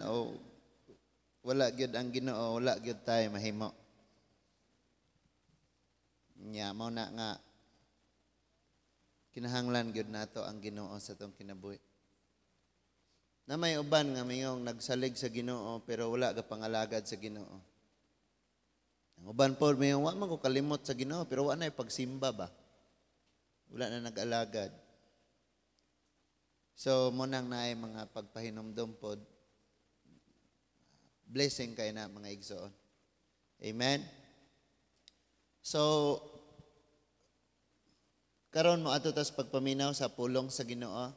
O wala gyud ang Ginoo, wala gyud tayo mahimo. Nya mao na nga kinahanglan gyud nato ang Ginoo sa atong kinabuhi. Na may uban nga mayong nagsalig sa Ginoo pero wala ga pangalagad sa Ginoo. Ang uban po mayong wa man ko kalimot sa Ginoo pero wa na pagsimba ba. Wala na nag-alagad. So mo nang naay mga pagpahinumdom pod. Blessing kay na, mga igsoon. Amen. So karon mo ato tas pagpaminaw sa pulong sa Ginoo.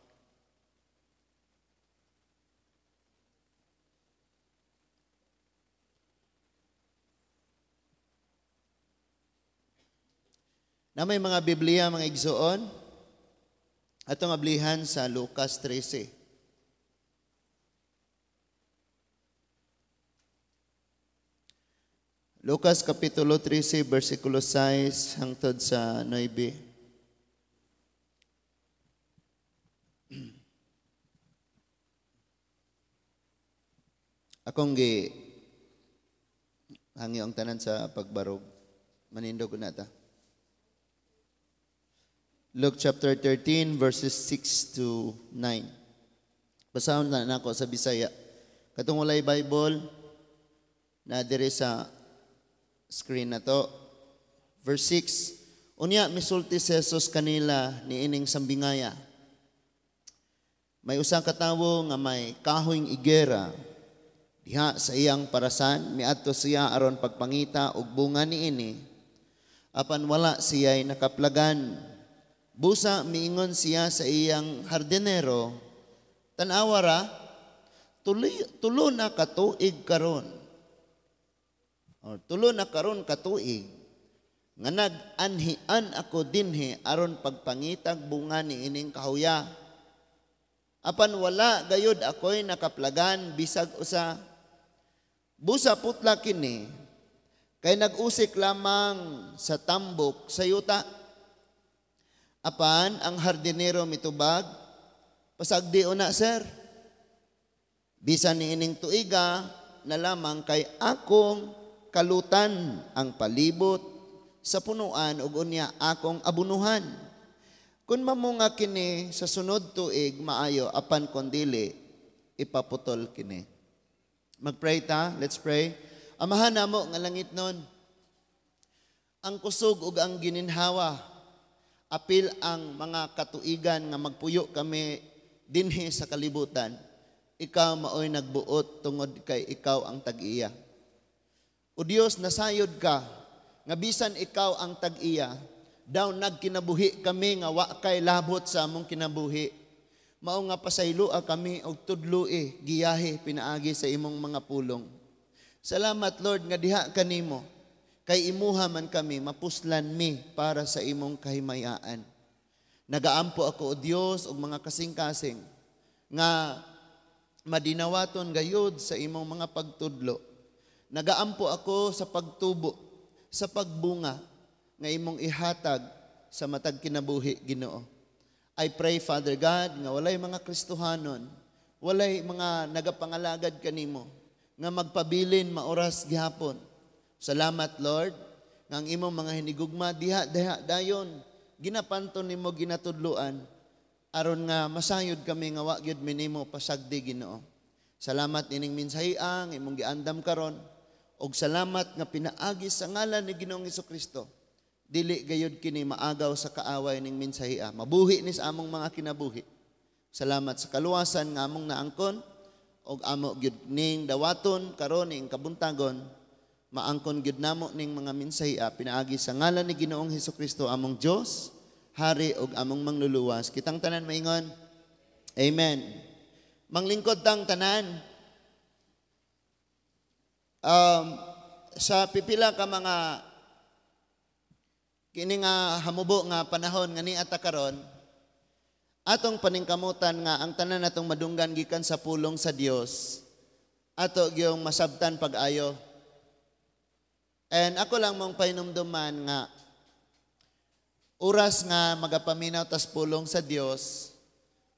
Na may mga Biblia, mga igsoon, atong ablihan sa Lucas 13. Lucas Kapitulo 13, versikulo 6 hangtod sa 9. Akong gi hangyo ang tanan sa pagbarog. Manindog na ta. Luke chapter 13 verses 6 to 9. Basahon na nako sa Bisaya. Katong walay Bible na diri sa screen na to. Verse 6. Unya misulti si Jesus kanila niining sambingaya. May usa ka tawo nga may kahoyng igera diha sa iyang parasan, miadto siya aron pagpangita og bunga niini. Apan wala siya'y nakaplagan. Busa miingon siya sa iyang hardinero, tan-awa ra, tulo na katuig karon. Or tulo na karon katuig nga nag-anhian ako dinhi aron pagpangitag bunga niining kahuya. Apan wala gayud ako'y nakaplagan bisag usa. Busa putla kini kay nag-usik lamang sa tambok sa yuta. Apan ang hardinero mitubag, pasagdi na sir. Bisan niining tuiga na lamang kay akong kalutan ang palibot sa punuan ug unya akong abunuhan. Kun mamunga kini sa sunod tuig maayo, apan kon dili ipaputol kini. Magpray ta, let's pray. Amahan namo nga langit nun, ang kusog ug ang gininhawa, apil ang mga katuigan nga magpuyo kami dinhi sa kalibutan. Ikaw maoy nagbuot tungod kay ikaw ang tag-iya. O Dios, nasayod ka nga bisan ikaw ang tag-iya, daw nagkinabuhi kami nga wa kay labot sa among kinabuhi. Mao nga pasayloa kami og tudloi giyahe pinaagi sa imong mga pulong. Salamat Lord nga diha kanimo kay imuha man kami, mapuslan mi para sa imong kahimayaan. Nagaampo ako o Dios og mga kasing-kasing nga madinawaton gayud sa imong mga pagtudlo. Nagaampo ako sa pagtubo, sa pagbunga nga imong ihatag sa matag kinabuhi, Ginoo. I pray, Father God, nga walay mga Kristohanon, walay mga nagapangalagad kanimo, nga magpabilin maoras gihapon. Salamat, Lord, nga ang imong mga hinigugma diha diha dayon ginapanton nimo, ginatudloan aron nga masayod kami nga wa gyud minimo pasagdi, Ginoo. Salamat ining mensahe ang imong giandam karon og salamat nga pinaagi sa ngalan ni Ginoong Hesukristo. Dili gayud kini maagaw sa kaaway ning mensahe. Mabuhi ni sa among mga kinabuhi. Salamat sa kaluwasan nga among naangkon og amo gyud ning dawaton karon ning kabuntagon. Maangkon gyud namo ning mga mensahe pinaagi sa ngalan ni Ginoong Hesukristo among Dios, Hari ug among mangluluwas. Kitang tanan maingon. Amen. Manglingkod tang tanan. Sa pipila ka mga kini nga hamubo nga panahon nga niata karon, atong paningkamutan nga ang tanan natong madunggan gikan sa pulong sa Dios, ato gyung masabtan pag-ayo. And ako lang mong pahinumduman nga oras nga magapaminaw tas pulong sa Dios,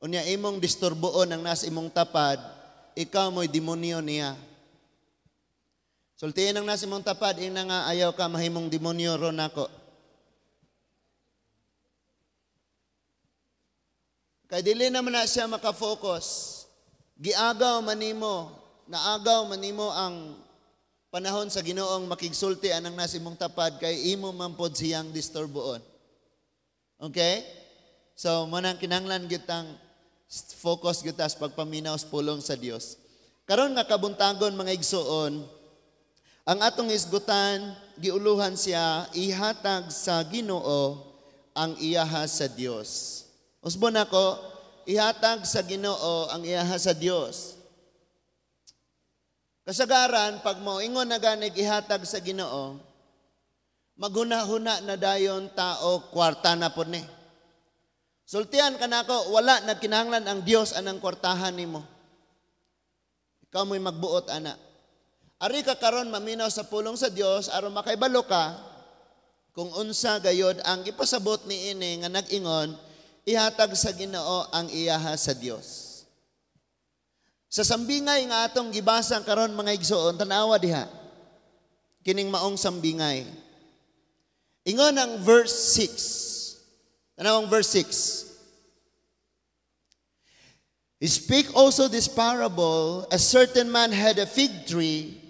unya imong disturboon ang nas imong tapad, ikaw mo'y demonyo niya. Sultihin ang nasa imong tapad, ina nga ayaw ka mahimong demonyo ron nako. Kay dili naman na siya makafocus. Giagaw manimo, naagaw manimo ang panahon sa Ginoong makigsulti anang nasa imong tapad kay imo man pod siyang disturboon. Okay? So, mo nang kinahanglan gitang focus gyud ta sa pagpaminaw sa pulong sa Dios. Karon nga kabuntagon, mga igsuon, ang atong isgutan, giuluhan siya, ihatag sa Ginoo ang iyaha sa Dios. Usbon ako, ihatag sa Ginoo ang iyaha sa Dios. Kasagaran, pag moingon na ganig ihatag sa Ginoo, maghuna-huna na dayon tao, kwarta na po ni. Sultian ka nako, wala nagkinahanglan ang Dios anang kwartahan nimo. Ikaw mo'y magbuot ana. Ari ka karon maminaw sa pulong sa Dios aron makaibalo ka kung unsa gayod ang ipasabot ni ini nga nag-ingon ihatag sa Ginoo ang iyaha sa Dios. Sa sambingay nga atong gibasa karon, mga igsoon, tan-awa diha. Kining maong sambingay. Ingon ang verse 6. Tanawang verse 6. He speak also this parable: a certain man had a fig tree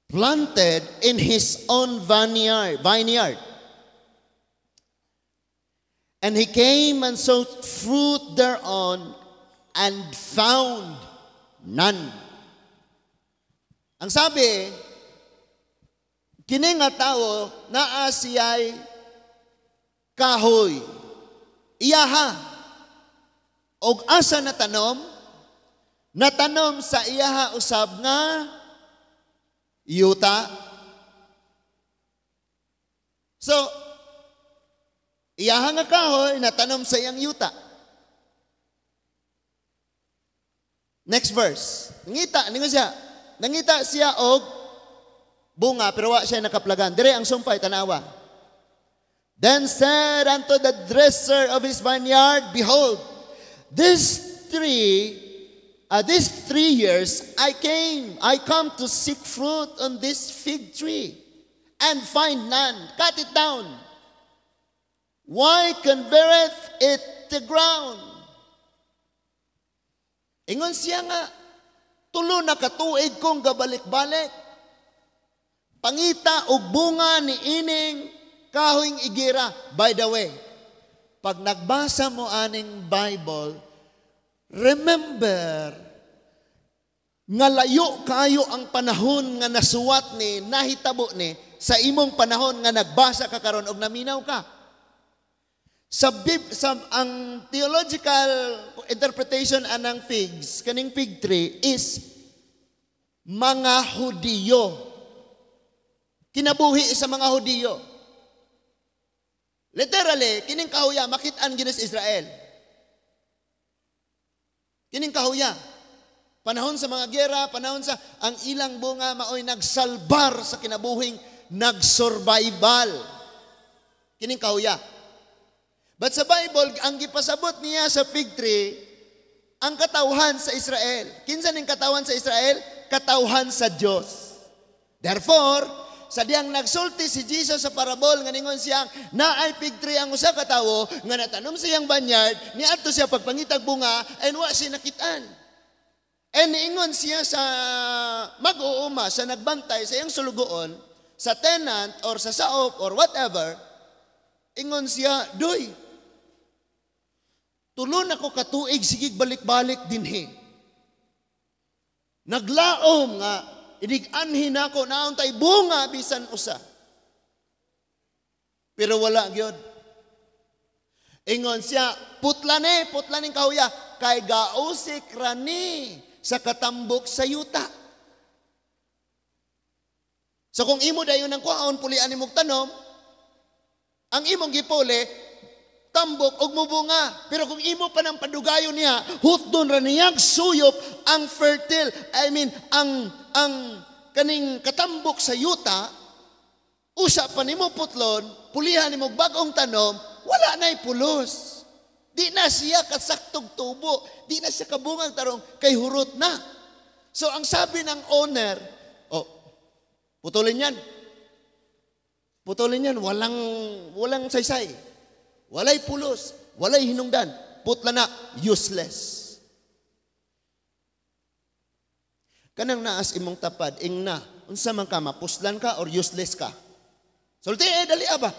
planted in his own vineyard. And he came and sought fruit thereon and found none. Ang sabi, kini nga tawo naa siya'y kahoy. Iyaha. Og asa natanom? Natanom sa iyaha usab nga yuta. So, iyaha nga kahoy natanom sa iyang yuta. Next verse. Nangita, ningon siya. Nangita siya og bunga pero wa siya nakaplagan. Dire ang sumpay, tanawa. Then said unto the dresser of his vineyard, "Behold, these 3 years I come to seek fruit on this fig tree, and find none. Cut it down. Why cumbereth it the ground?" Ingon siya nga, tulo na katuig kong gabalik-balik. Pangita og bunga ni ining kahoyng igira. By the way, pag nagbasa mo aning Bible, remember nga layo kayo ang panahon nga nasuwat ni, nahitabo ni, sa imong panahon nga nagbasa ka karon og naminaw ka. Sa ang theological interpretation anang figs, kaning fig tree is mga Hudiyo. Kinabuhi sa mga Hudiyo. Literally, kining kahuya makit-an gyud sa Israel. Kining kahuya. Panahon sa mga gera, panahon sa ang ilang bunga maoy nagsalbar sa kinabuhing nagsurvival. Kining kahuya. But sa Bible, ang gipasabot niya sa fig tree, ang katawhan sa Israel. Kinsa ning katawhan sa Israel? Katawhan sa Dios. Therefore, sa diyang nagsulti si Jesus sa parabol nga ningon siyang naay fig tree ang usa ka tawo nga natanom sa iyang vineyard, niadto siya pagpangitag bunga and wa siya nakitaan. And niingon siya sa mag-uuma, sa nagbantay sa iyang sulugoon, sa tenant or sa saop or whatever, ingon siya, "Doy, tulo na ko katuig sigig balik-balik dinhi. Naglaom nga inig-anhi nako naon tay bunga bisan usa. Pero wala gyud." Ingon siya, "Putla ni, putla ning kahuya kay gausik rani sa katambok sa yuta." So kung imo dayon ang kuhaon, pulian nimong tanom, ang imong gipuli, tambok og mubunga. Pero kung imo pa ng padugayon niya, hutdon ra niyag suyop ang fertile, I mean, ang kaning katambok sa yuta, usa pa nimo putlon, pulihan nimo bag-ong tanom, wala na'y pulos. Di na siya kasaktog tubo. Di na siya kabungag tarong kay hurot na. So ang sabi ng owner, "Oh, putulin yan. Putulin yan, walang saysay. Walay pulos, walay hinungdan. Putla na, useless." Kanang naas imong tapad, ing na, unsa man ka, mapuslan ka or useless ka? Sulti eh, dali ba?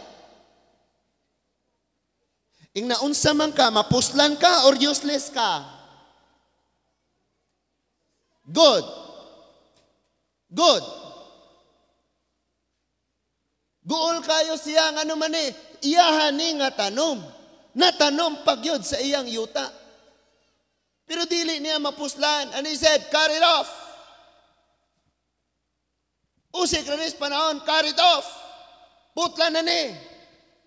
Ing na unsa man ka, mapuslan ka or useless ka? Good. Good. Guol kayo siya nga ano man eh, iyahan ni nga tanom. Natanom pagyod sa iyang yuta. Pero dili niya mapuslan. And he said, "Cut it off." Usik ranis panahon, cut it off. Putla na ni.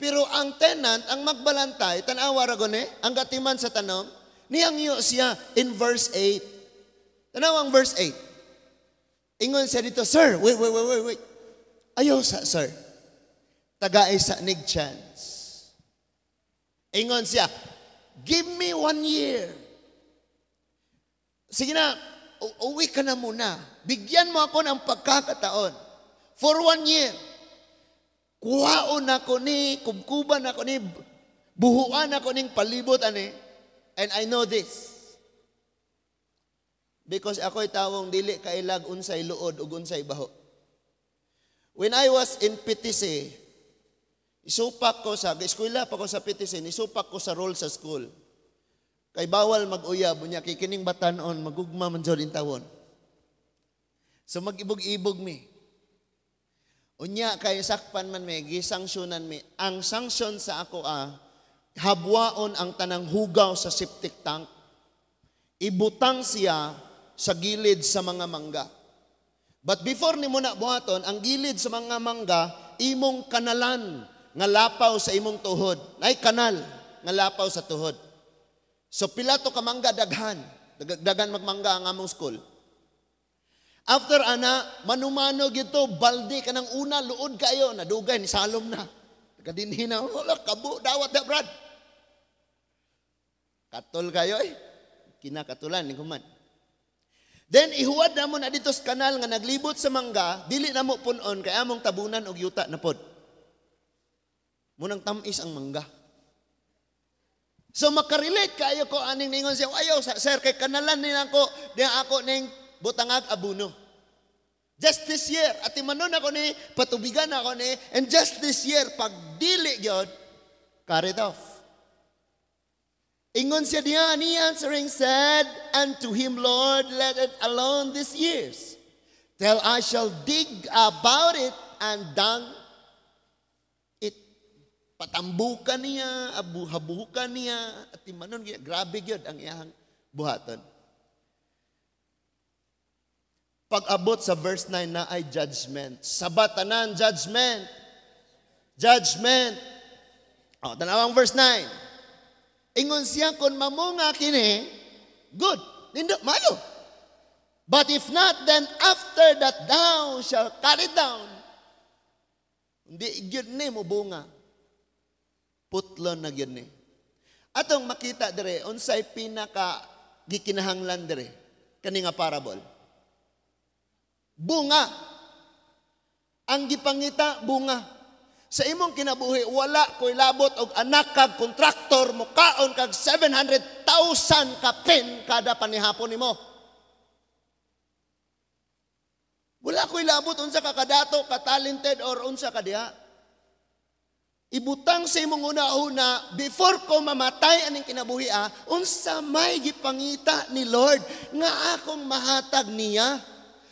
Pero ang tenant, ang magbalantay, tanawa ra ni, ang gatiman sa tanom, niyang siya in verse 8. Tanawa ang verse 8. Ingon siya dito, "Sir, wait, wait, wait, wait, wait. Ayaw sa, sir. Tagay sa nig chance." Ingon siya, "Give me one year. Sige na, uwi ka na muna. Bigyan mo ako ng pagkakataon. For one year. Kuhaon ako ni, kubkuban ako ni, buhuan ako ning palibot ani. And I know this. Because ako'y tawong dili kailag unsay luod ug unsay baho. When I was in PTC, isupak ko sa, eskwela pa ko sa PTC, isupak ko sa role sa school. Kay bawal mag-uyab, unya kay kining batanon, magugma man jud tawon. So mag-ibog-ibog mi. Unya kay sakpan man mi, gisanksyonan mi. Ang sanction sa ako habwaon ang tanang hugaw sa septic tank. Ibutang siya sa gilid sa mga mangga. But before ni mo na buhaton, ang gilid sa mga mangga, imong kanalan nga lapaw sa imong tuhod. Ay kanal nga lapaw sa tuhod. So pila to ka mangga daghan. Daghan magmangga ang among school. After ana, manumano gito, balde ka ng una, luod kayo, nadugay, ni salom na. Kadinhi na, wala, kabo, dawat na, Brad. Katol kayo eh. Kinakatulan, ni kuman. Then, ihuwad na mo na dito sa kanal nga naglibot sa mangga, dili na mo punon, kay among tabunan og yuta na pod. Munang tamis ang mangga. So makarelate kayo ko aning ningon siya, "Ayaw, sir, kay kanalan ni ako, di ako ning butangag abuno. Just this year, at imanon ako ni, patubigan ako ni, and just this year, pag dili gyud, cut it off." Ingon siya diya, and he answering said unto him, "Lord, let it alone these years, till I shall dig about it and dung it." Patambukan niya, abuhabukan niya, at imanon, grabe gyud ang iyang buhaton. Pag-abot sa verse 9 na ay judgment. Sabatanan, judgment. Judgment. O, tanawang verse 9. Ingon siya, "Kung mamunga kini, good. Nindo, mayo. But if not, then after that thou shall cut it down." Hindi gyud ni mo bunga. Putlon na gyud ni. Atong makita dire, unsay pinaka gikinahanglan dire, kani nga parable. Bunga. Ang gipangita, bunga. Sa imong kinabuhi, wala ko'y labot og anak kag kontraktor, mukaon kag 700,000 kapin kada panihapon nimo. Wala ko'y labot unsa ka kadato, ka talented or unsa ka diha. Ibutang sa imong una-una, before ko mamatay aning kinabuhi, unsa may gipangita ni Lord nga akong mahatag niya.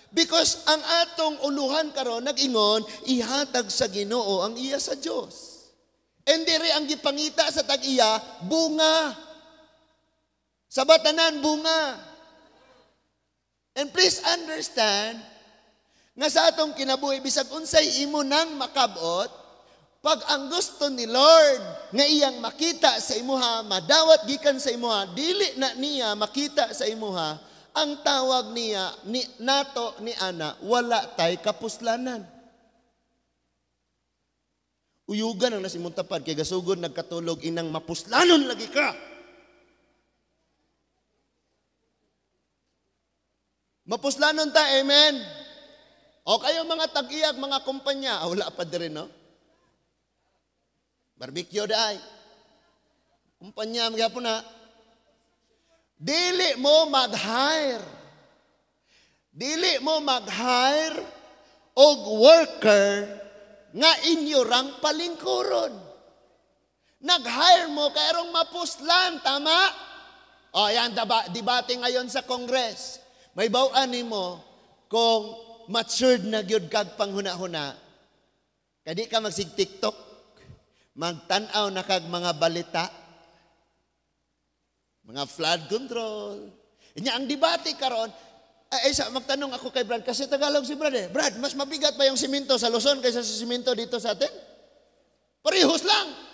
Because ang atong uluhan karon nag-ingon, ihatag sa Ginoo ang iya sa Dios. And diri ang gipangita sa tag-iya, bunga. Sa batanan, bunga. And please understand, nga sa atong kinabuhi, bisag unsay imo nang makabot, pag ang gusto ni Lord nga iyang makita sa imuha, madawat gikan sa imuha, dili na niya makita sa imuha, ang tawag niya, ni, nato ni ana, wala tay kapuslanan. Uyugan ang nasimong tapad, kay gasugod nagkatulog inang mapuslanon lagi ka. Mapuslanon ta, amen? O kayo mga tag-iyag, mga kumpanya, ah, wala pa din, no? Barbecue daay. Kumpanya, magyapon na. Dili mo mag-hire. Dili mo mag-hire og worker nga inyo rang palingkuron. Nag-hire mo kay arong mapuslan, tama? O, yan, debate ngayon sa Congress. Mahibaw-an nimo kung matured na gyud kag panghuna-huna. Kadi ka magsig TikTok, magtan-aw na kag mga balita, mga flood control. Inya ang debate karon, ay, sa magtanong ako kay Brad kasi Tagalog si Brad eh. Brad, mas mabigat ba yung simento sa Luzon kaysa sa simento dito sa atin? Parehos lang.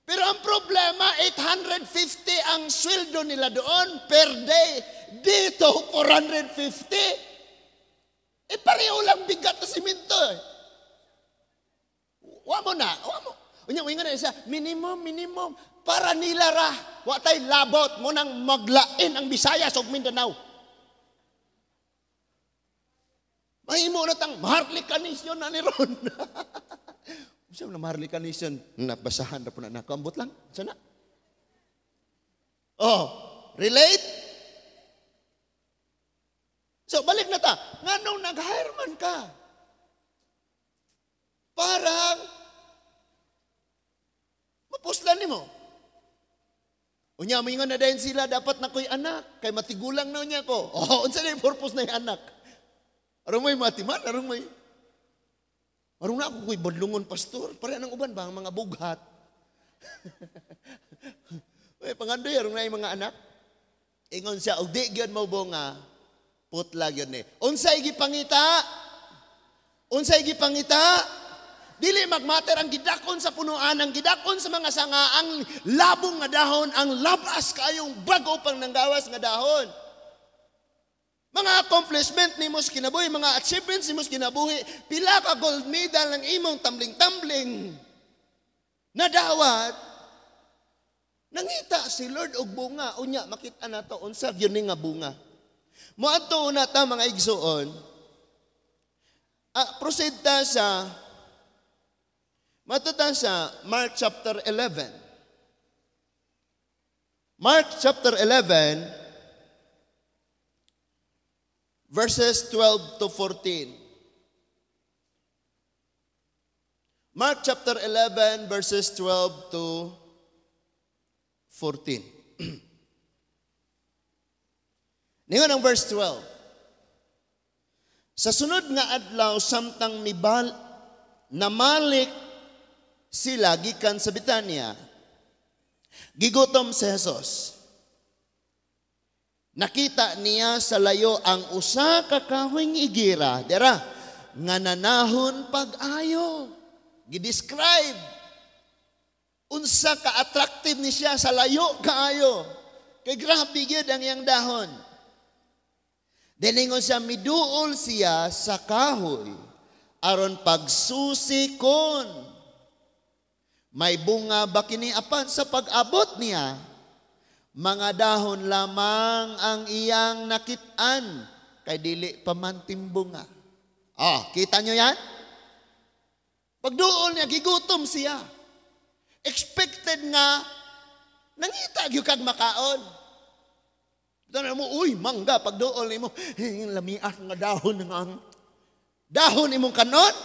Pero ang problema, 850 ang sweldo nila doon per day. Dito, 450. Eh, pareho lang bigat na simento eh. Wa mo na, wa mo. Unya, unya na siya, minimum, minimum. Para nila ra. Wa tay labot mo nang maglain ang Visayas ug Mindanao. Mahimo na tang Maharlika Nation na ni ron. Unsa na Maharlika Nation? Nabasahan na po na nako. Ambot lang. Sana. Oh, relate? So, balik na ta. Nganong nag-hire man ka? Parang mapuslan nimo. Unya, moingon na dayon sila, dapat na ko'y anak. Kay matigulang na unya ko. Oh, unsa na yung purpose na yung anak? Aron may matiman, aron may... Aron na ako ko'y badlungon, pastor. Pareha ng uban ba ang mga bughat? Uy, pangandoy, aron na yung mga anak. Ingon siya, og di gyud mo bunga, putla gyud ni. Unsay gipangita? Unsay gipangita? Dili magmatter ang gidakon sa punuan, ang gidakon sa mga sanga, ang labong nga dahon, ang labas kayong bago pang nanggawas nga dahon. Mga accomplishment nimo sa kinabuhi, mga achievements nimo sa kinabuhi, pila ka gold medal ang imong tambling-tambling. Nadawat, nangita si Lord og bunga, unya makita nato unsa gyud ni nga bunga. Moadto una ta, mga igsuon. Proceed ta sa Matuta sa Mark chapter 11. Mark chapter 11, verses 12 to 14. Mark chapter 11, verses 12 to 14. Ningon ang verse 12. Sa sunod nga adlaw, samtang mibal, namalik sila gikan sa Betania, gigutom si Jesus. Nakita niya sa layo ang usa ka kahoyng igira, dira, nga nanahon pag-ayo. Gi-describe unsa ka attractive ni siya sa layo kaayo. Kay grabe gyud ang iyang dahon. Diningon siya, miduol siya sa kahoy aron pagsusikon. May bunga ba kini apan sa pag-abot niya? Mga dahon lamang ang iyang nakit-an, kay dili pa man timbunga. Ah, kita nyo yan? Pagduol niya, gigutom siya. Expected nga, nangita gyud kag makaon. Tanong mo, uy, mangga, pagduol nimo, hey, lamias nga dahon nga ang dahon imong kanon.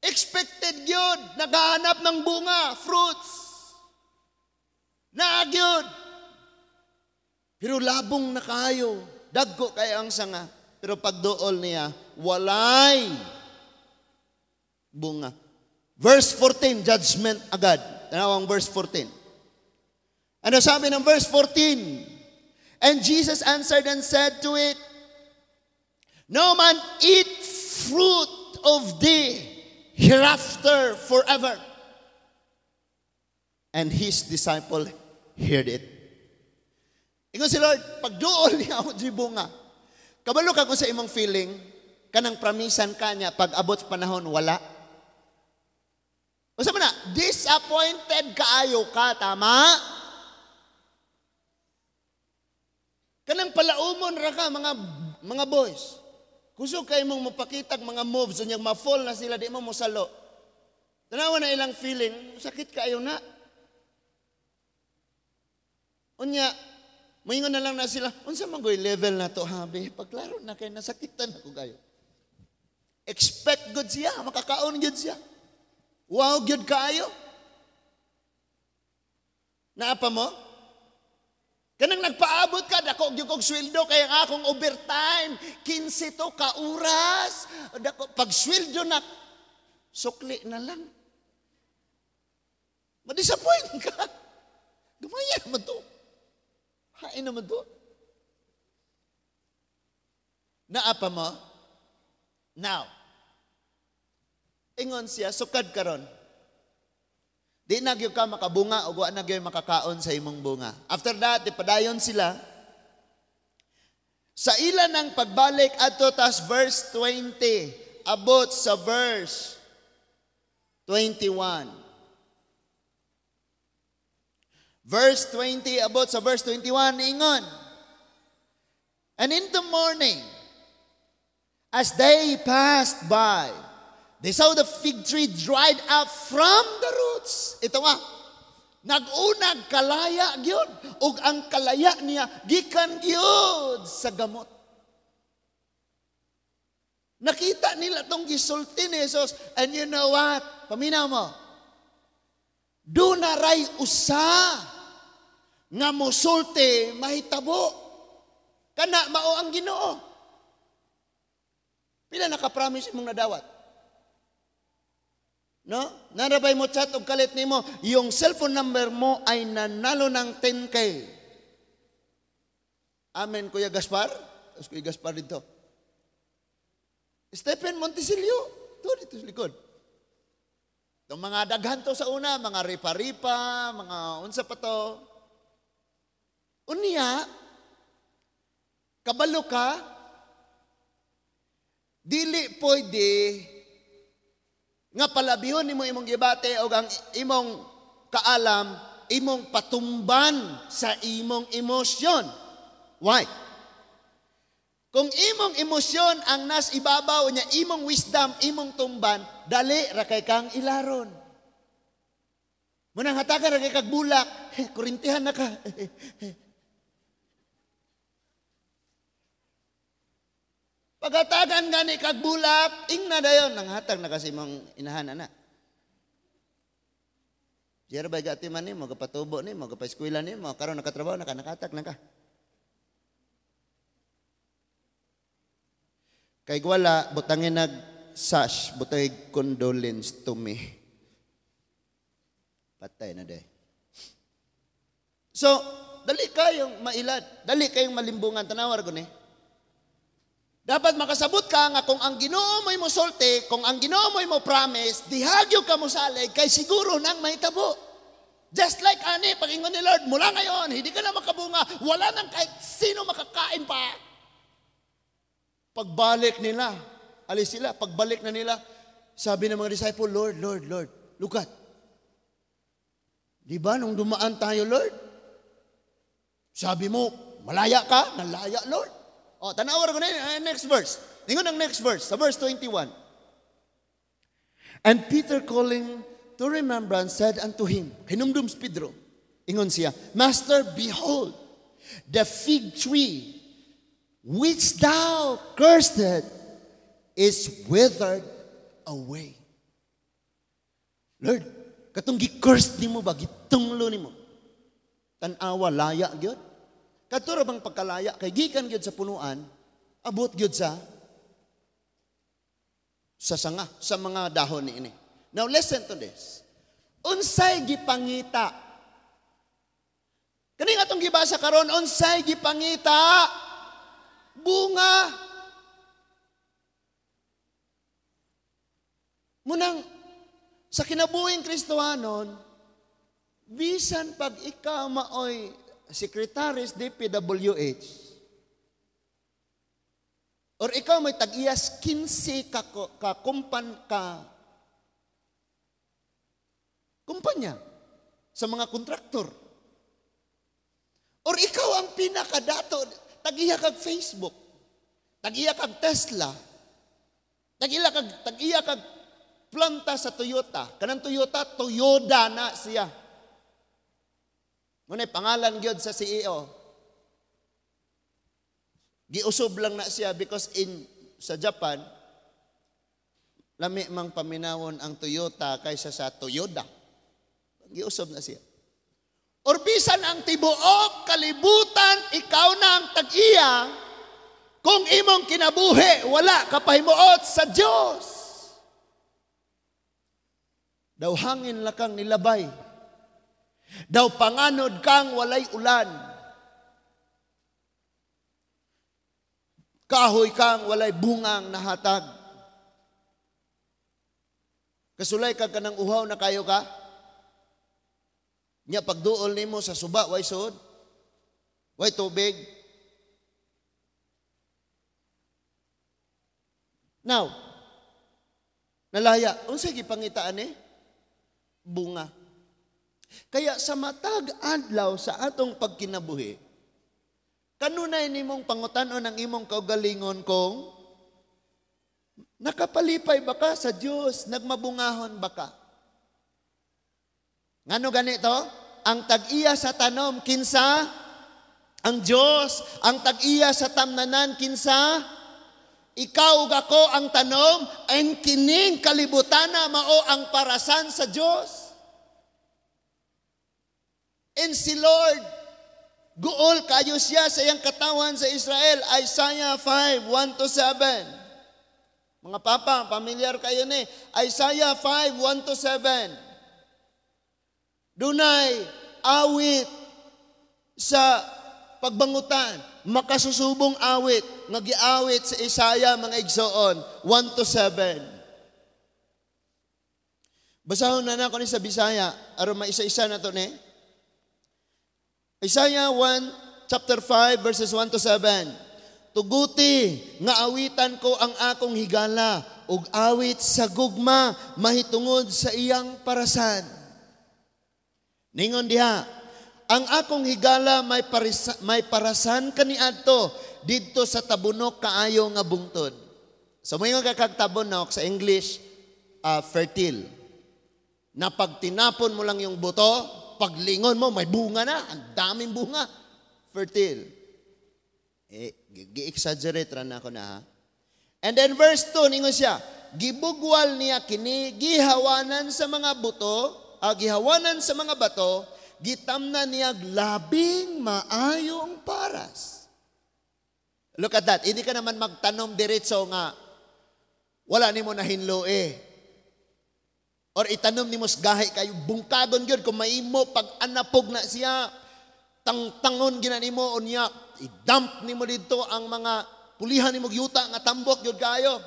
Expected gyud, naghahanap ng bunga, fruits. Naa gyud. Pero labong na kayo, dagko kayo ang sanga. Pero pagduol niya, walay bunga. Verse 14, judgment agad. Tanaw ang verse 14. Ano sabi ng verse 14? And Jesus answered and said to it, "No man eat fruit of thee hereafter forever." And his disciple heard it. Ingon si Lord, pagduol niya ako di bunga. Kabalo ka kung sa imong feeling, kanang pramisan ka niya, pag abot sa panahon, wala. Unsa man na, disappointed kaayo ka, tama? Kanang palaumon ra ka, mga boys. Kusog kay mong mapakitag mga moves unya ma-fall na sila, di mo mosalo. Tanawa na ilang feeling, sakit kaayo na. Unya, moingon na lang na sila, unsa man goy level na to, habi? Pagklaro na kay nasakitan ako kayo. Expect good siya, makakaon good siya. Wow, good kaayo. Naa pa mo? Kanang nagpaabot ka, dako gyud kog sweldo kay ang akong overtime 15 to ka oras. Dako pag sweldo na, sukli na lang. Ma-disappoint ka. Gamaya naman to. Hain naman to. Naa pa mo? Now, ingon siya, sukad karon, di na gyud ka makabunga o wa na gyud makakaon sa imong bunga. After that, di padayon sila. Sa ila ng pagbalik adto tas verse 20, abot sa verse 21. Verse 20 abot sa verse 21, ingon. "And in the morning, as they passed by, they saw the fig tree dried up from the roots." Ito nga, nag-unag kalaya gyud ug ang kalaya niya gikan gyud sa gamot. Nakita nila tong gisulti ni Jesus. And you know what? Paminaw mo. Duna ray usa nga mosulti mahitabo. Kana mao ang Ginoo. Pila naka-promise imong nadawat? No? Naa ra bay mo chat og kalit nimo, yung cellphone number mo ay nanalo ng 10K. Amen, Kuya Gaspar? Tapos Kuya Gaspar dito. Stephen Montesilio, to dito sa likod. Itong mga daghan to sa una, mga ripa-ripa, mga unsa pa to. Unya, kabalo ka, dili pwede nga palabihon nimo imong gibate o ang imong kaalam, imong patumban sa imong emosyon. Why? Kung imong emosyon ang nas ibabaw niya, imong wisdom, imong tumban, dali ra kay kang ilaron. Munang hatagan ra kay kag bulak, kurintihan na ka. Pagatagan gani kag bulak, ingna dayon nanghatag na kasi imong inahan ana. Diya ba gati man nimo, gapatubo nimo, gapaeskwela nimo, karon nakatrabaho na ka, nakatag na ka. Kay wala, butangin nag sash, butangin condolence to me. Patay na day. So, dali kayong mailad, dali kayong malimbungan, tanawar ko ni. Dapat makasabot ka nga kung ang Ginoo mo'y mosulti, kung ang Ginoo mo'y mo promise, dihagyo ka mo salig kay siguro nang mahitabo. Just like ani, pag-ingon ni Lord, mula ngayon, hindi ka na makabunga, wala nang kahit sino makakain pa. Pagbalik nila, alis sila, pagbalik na nila, sabi ng mga disciple, "Lord, Lord, Lord, look at. Di ba nung dumaan tayo, Lord? Sabi mo, malaya ka, nalaya, Lord." O, tanawar ko na yun, next verse. Ningon ang next verse, sa verse 21. "And Peter, calling to remembrance, said unto him," hinumdum si Pedro, ingon siya, "Master, behold, the fig tree which thou cursed is withered away." Lord, katong gi-cursed nimo ba, gitunglo nimo? Tan-awa, laya gyud. Kato ra bang pagkalaya kay gikan gyud sa punuan, abot gyud sa sanga, sa mga dahon niini. Now listen to this. Unsay gipangita? Kani atong gibasa karon, unsay gipangita? Bunga. Munang sa kinabuhing Kristohanon, bisan pag ikaw maoy secretary sa DPWH, or ikaw may tag-iyas 15 ka kumpanya sa mga kontraktor, or ikaw ang pinakadato, Tag-iya kag Facebook. Tag-iya kag Tesla. Tag-iya kag planta sa Toyota. Kanang Toyota, Toyota na siya. Ngunay pangalan gyud sa CEO. Giusob lang na siya because in sa Japan, lami mang paminawon ang Toyota kaysa sa Toyota. Giusob na siya. Or bisan ang tibuok kalibutan, ikaw na ang tag-iya, kung imong kinabuhi, wala ka pahimuot sa Dios. Daw hangin la kang nilabay. Daw panganod kang walay ulan. Kahoy kang walay bungang nahatag. Kasulay ka kanang uhaw na kayo ka? Nya pagduol nimo sa suba, way sud, way tubig. Now, nalaya, unsay gipangitaan eh? Bunga. Kaya sa matag adlaw sa atong pagkinabuhi, kanunay nimong pangutan-on ang imong kaugalingon kung nakapalipay ba ka sa Dios, nagmabungahon ba ka? Ngano ganito? Ang tag-iya sa tanom, kinsa? Ang Dios. Ang tag-iya sa tamnanan, kinsa? Ikaw ug ako ang tanom, ang kining kalibutana mao ang parasan sa Dios. And si Lord, guol kayo siya sa iyang katawan sa Israel. Isaiah 5:1-7. Mga papa, pamilyar kayo ni. Isaiah 5:1-7. Dunay awit sa pagbangutan, makasusubong awit, nga giawit sa Isaiah, mga igsoon, 1-7. Basahon na nako ni sa Bisaya, aron maisa-isa na to ni. Isaiah 1, chapter 5, verses 1-7. Tuguti nga awitan ko ang akong higala, ug awit sa gugma mahitungod sa iyang parasan. Ningon diha, ang akong higala may parasan kaniadto didto sa tabunok kaayo nga bungtod. So moingon ka kag tabunok sa English, fertile. Na pag tinapon mo lang yung buto, paglingon mo may bunga na, ang daming bunga. Fertile. Eh, gi-exaggerate ra na ako na ha. And then verse 2, ningon siya, gibugwal niya kini, gihawanan sa mga buto, gihawanan sa mga bato, gitamna niya labing maayong paras. Look at that. Hindi ka naman magtanom diretso nga wala nimo nahinlo eh. Or itanom nimo sa gahi kayo, bungkagon gyud kung maimo pag anapog na siya, tangtangon gina nimo unya, i-dump nimo didto ang mga pulihan nimo yuta nga tambok gyud kayo.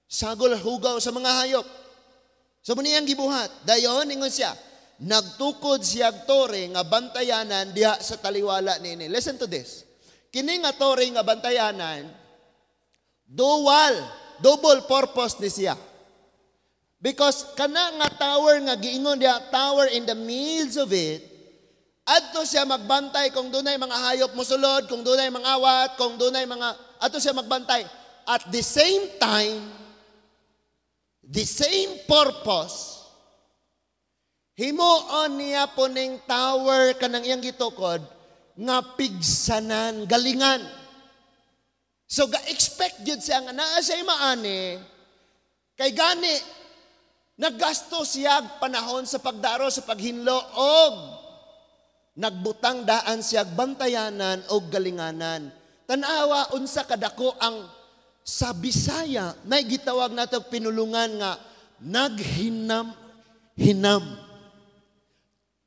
Sagol hugaw sa mga hayop. So muni ang gibuhat. Dayon ingon siya, nagtukod siya tore nga bantayanan diha sa taliwala niini. Listen to this. Kini nga tore nga bantayanan, dual, double purpose ni siya. Because kana nga tower nga giingon diha, tower in the midst of it, adto siya magbantay kung dunay mga hayop mosulod, kung dunay mga awat, kung dunay mga, adto siya magbantay. At the same time, the same purpose, himuon niya po ning tower kanang iyang gitukod nga pigsanan, galingan. So ga-expect gyud siya nga naa siya maani, kay gani naggasto siya panahon sa pagdaro, sa paghinlo, og nagbutang daan siya bantayanan og galinganan. Tan-awa unsa kadako ang sa Bisaya, may gitawag nato pinulungan nga naghinam-hinam.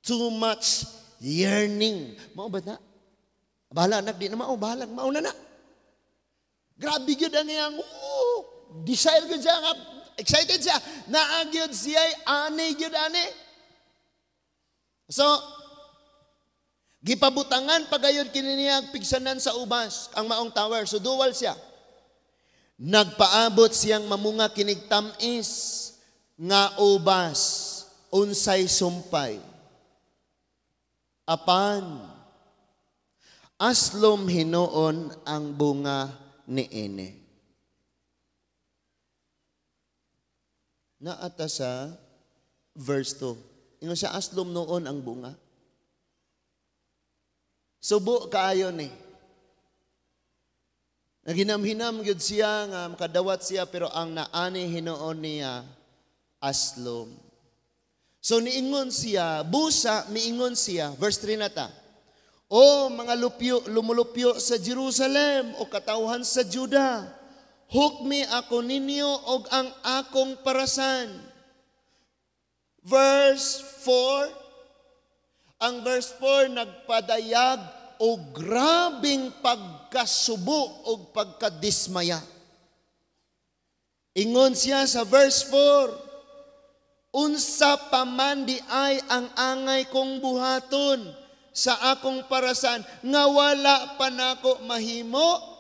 Too much yearning. Mao ba na? Bahala anak, di na mao, bahala, mao na na. Grabe gyud ang iyang, desire gyud siya, nga, excited siya. Naa gyud siya, ani gyud ani. So, gipabutangan pagayon kini niya pigsanan sa ubas, ang maong tower. So, dual siya. Nagpaabot siyang mamunga kinig tamis nga ubas, unsay sumpay. Apan, Aslom hinuon ang bunga niini. Naata sa verse 2. Ingon siya, aslom noon ang bunga. Subo kaayo ni. Naghinam-hinam gyud siya nga makadawat siya, pero ang naani hinuon niya aslom. So niingon siya, busa miingon siya, verse 3 na ta. O mga lupyo, lumulupyo sa Jerusalem o katawhan sa Juda, hukmi ako ninyo og ang akong parasan. Verse 4, ang verse 4 nagpadayag o grabing pagkasubo o pagkadismaya. Ingon siya sa verse 4, unsa pa man di ay ang angay kong buhaton sa akong parasan nga wala pa nako mahimo.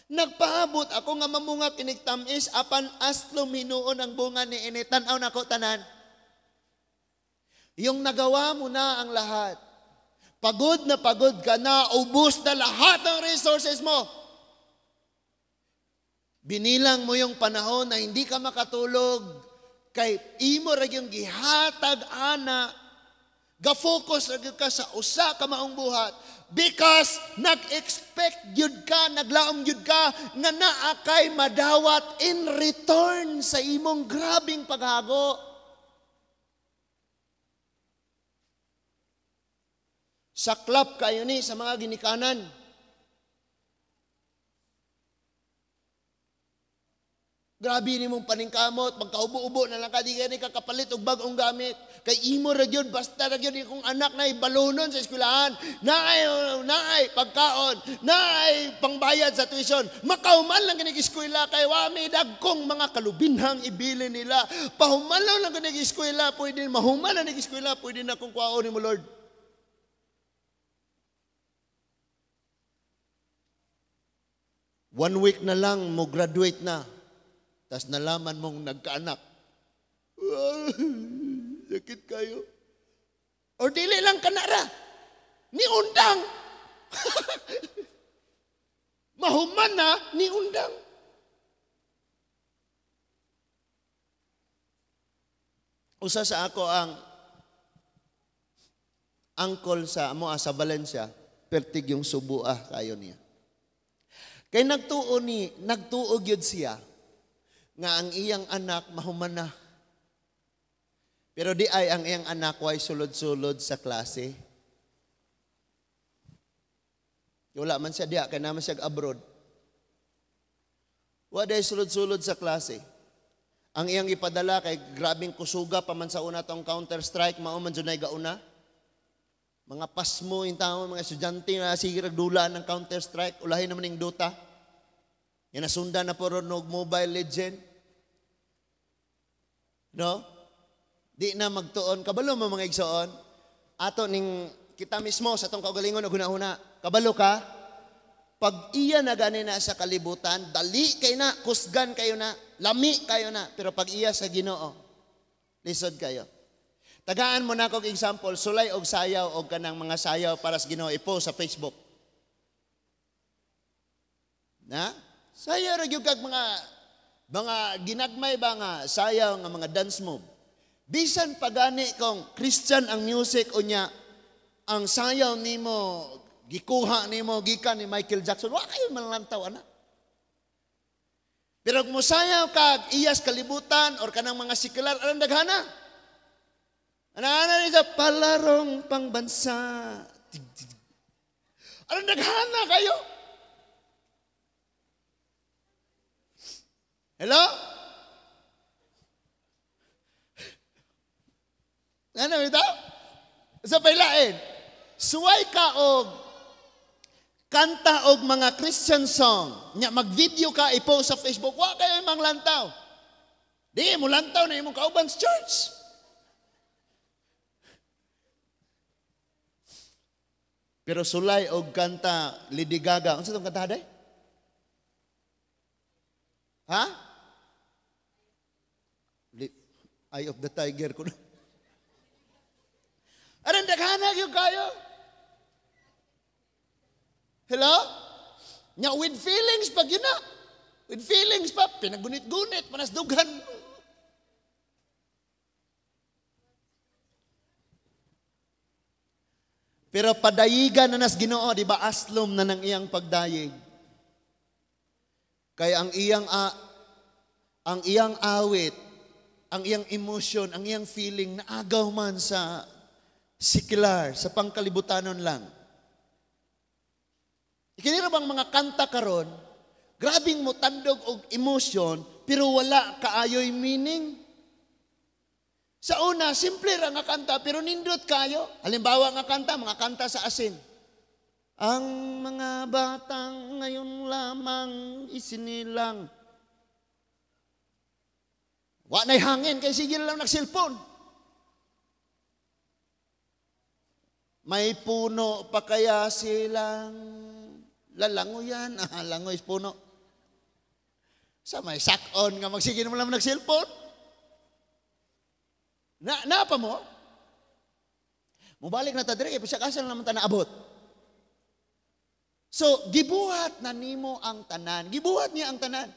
Nagpaabot ako nga mamunga kinig tamis apan aslom hinuon ang bunga ni ini. Tan-aw nako tanan. Yung nagawa mo na ang lahat. Pagod na pagod ka na, ubos na lahat ng resources mo. Binilang mo yung panahon na hindi ka makatulog, kay imo ra yung gihatag ana, ga-focus ra gyud ka sa usa ka maong buhat because nag-expect gyud ka, naglaom gyud ka nga naa kay madawat in return sa imong grabing paghago. Saklap kayo ni sa mga ginikanan. Grabe ni mong paningkamot, magkaubo-ubo na lang ka, di ka kakapalit og bag-ong gamit. Kay imo ra gyud, basta ra gyud akong anak na ibalonon sa eskwelahan, naay pagkaon, naay pangbayad sa tuition. Makauman lang kinig eskwela kay wa may dagkong mga kalubinhang ibili nila. Pahuman lang kinig eskwela, pwede mahuman lang kinig eskwela, pwede na kung kuwaon nimo Lord. One week na lang mo graduate na. Tas nalaman mong nagkaanak. Sakit kayo. Or dili lang kanara. Ni undang. Mahuman na, ni undang. Usa sa ako ang angkol sa amo sa Valencia, pertig yung subuah kayo niya. Kay nagtuo gyud siya nga ang iyang anak mahuman na. Pero di ay ang iyang anak way sulod-sulod sa klase. Wala man siya diya, kay naman siya abroad. Wa day sulod-sulod sa klase. Ang iyang ipadala kay grabing kusuga pa man sa una tong Counter-Strike, mao man junay gauna. Mga pasmo yung tao, mga estudyante na sige ragdula ng Counter-Strike, ulahin naman ning Dota. Yan nasundan na po ron og Mobile Legend. No? Di na magtuon. Kabalo mo mga igsoon. Ato ning kita mismo sa atong kaugalingon og hunahuna. Kabalo ka? Pag iya na gani na sa kalibutan, dali kayo na, kusgan kayo na, lami kayo na. Pero pag iya sa Ginoo, lisod kayo. Tagaan mo na akong example, sulay og sayaw og kanang mga sayaw para sa Ginoo ipo sa Facebook. Na? Sayaw ra gyud kag mga ginagmay ba nga sayaw nga mga dance move. Bisan pagani kung Christian ang music unya, ang sayaw nimo gikuha nimo gikan ni Michael Jackson, wa kayo manlantaw ana. Pero kung mosayaw kag iyas kalibutan or kanang mga sekular, alang daghana. Ana-ana ni sa palarong pangbansa. Alang daghana kayo. Hello? Ano ito? Sa pailain, suway ka og kanta og mga Christian song. Nya mag-video ka i-post sa Facebook, wa kayo manglantaw. Di mo lantaw na imong kauban sa church. Pero sulay og kanta Lady Gaga. Unsa tong kanta day? Ha? Eye of the Tiger ko na. Aran daghana gyud kayo. Hello? Nya with feelings pag yun na. With feelings pa, pinagunit-gunit, manasdugan. Pero padayigan na nas Ginoo, di ba aslom na ng iyang pagdayig. Kaya ang iyang awit, ang iyang emotion, ang iyang feeling naagaw man sa secular, sa pangkalibutanon lang. Ikinira bang mga kanta karon, grabing mo tandog og emotion, pero wala kaayoy meaning. Sa una, simple ra nga kanta, pero nindot kayo. Halimbawa nga kanta, mga kanta sa asin. Ang mga batang ngayon lamang isinilang. Wa na'y hangin, kay sige lang nagsilpon. May puno pa kaya silang lalangoyan? Ah, langoy puno. Sa may sakon nga magsige naman lang nagsilpon. Na pa mo? Mubalik na ta diri, kay asa naman ta naabot. So, gibuhat na nimo ang tanan. Gibuhat niya ang tanan.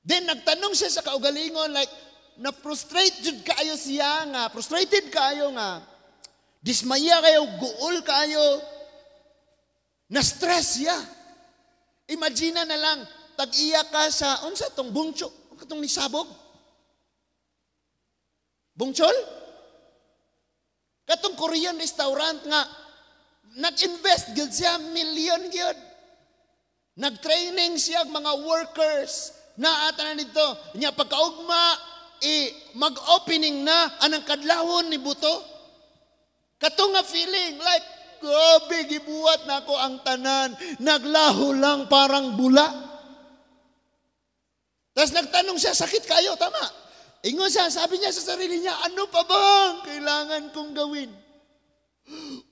Then, nagtanong siya sa kaugalingon, like, na-frustrate jud kaayo siya nga, frustrated kaayo nga, dismaya kayo, guol kayo, na-stress siya. Imagine na lang, tag-iya ka sa, unsa tong bungcho, katong nisabog? Bungchol? Katong Korean restaurant nga, nag-invest gyud siya, million gyud. Nag-training siya mga workers. Naata na nito. Nya pagkaugma, mag-opening na anang kadlawon ni buto. Katong nga feeling, like, grabe, gibuhat na ako ang tanan. Naglaho lang parang bula. Tapos nagtanong siya, sakit kayo, tama. Ingon siya, sabi niya sa sarili niya, ano pa bang kailangan kong gawin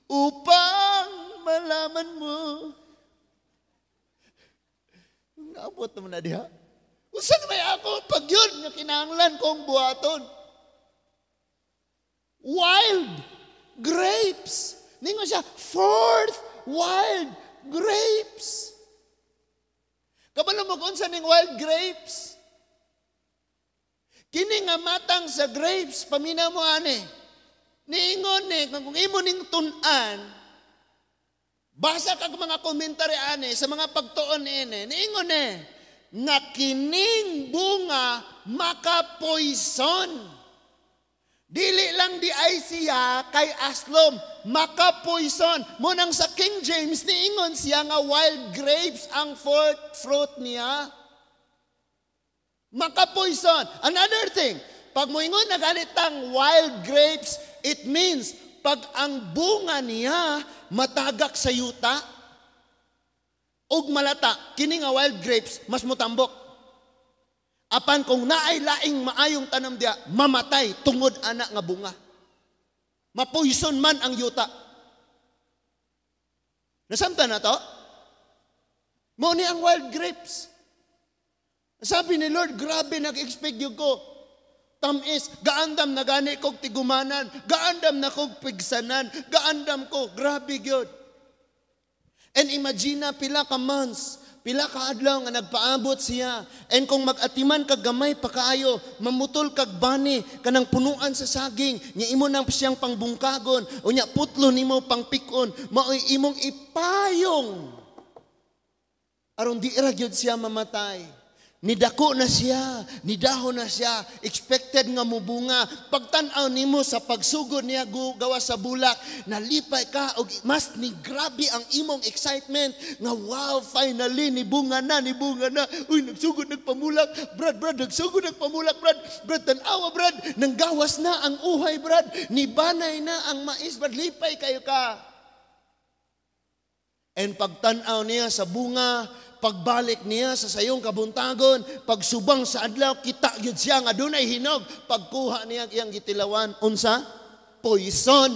upang malaman mo? Naabot naman na diha. Usan may ako pag yun nga kinahanglan kong buhaton? Wild grapes. Ningon siya, fourth wild grapes. Kabalo mo kung unsa ning wild grapes? Kini nga matang sa grapes, paminaw mo ani. Niingon ni, kung imo ning tun-an, basa kag mga komentary ani sa mga pagtuon niini, niingon ni, nga kining bunga makapoison. Dili lang di ay siya kay aslom, makapoison. Munang sa King James, niingon siya nga wild grapes ang fourth fruit niya. Makapoison. Another thing, pag moingon na ganitang wild grapes, it means pag ang bunga niya matagak sa yuta ug malata, kini nga wild grapes mas mutambok. Apan kung naay laing maayong tanom diya, mamatay tungod ana nga bunga. Mapoison man ang yuta. Nasamtan na to? Mao ni ang wild grapes. Sabi ni Lord, grabe nag-expect yun ko. Tamis, gaandam na gani kog tigumanan, gaandam na kog pigsanan, gaandam ko, grabe yun. And imagine na pila ka months, pila ka adlaw nga nagpaabot siya. And kung mag-atiman kag gamay pa kaayo, mamutol kag bani, kanang punuan sa saging, nya imo nang siyang pangbungkagon, o nya putlo nimo pangpikon, maoy imong ipayong. Aron di ra gyud siya mamatay. Nidako na siya, nidaho na siya, expected nga mubunga. Pagtan-aw nimo sa pagsugod niya gawa sa bulak, nalipay ka og mas ni grabe ang imong excitement nga wow, finally nibunga na, nibunga na. Uy, nagsugod nagpamulak, brad, brad, nagsugod nagpamulak, brad, brad, tan-awa, brad, nanggawas na ang uhay, brad, nibanay na ang mais, brad, lipay kayo ka. And pagtan-aw niya sa bunga, pagbalik niya sa sayong kabuntagon, pagsubang sa adlaw, kita gyud siya nga dunay hinog. Pagkuha niya iyang gitilawan, unsa? Poison.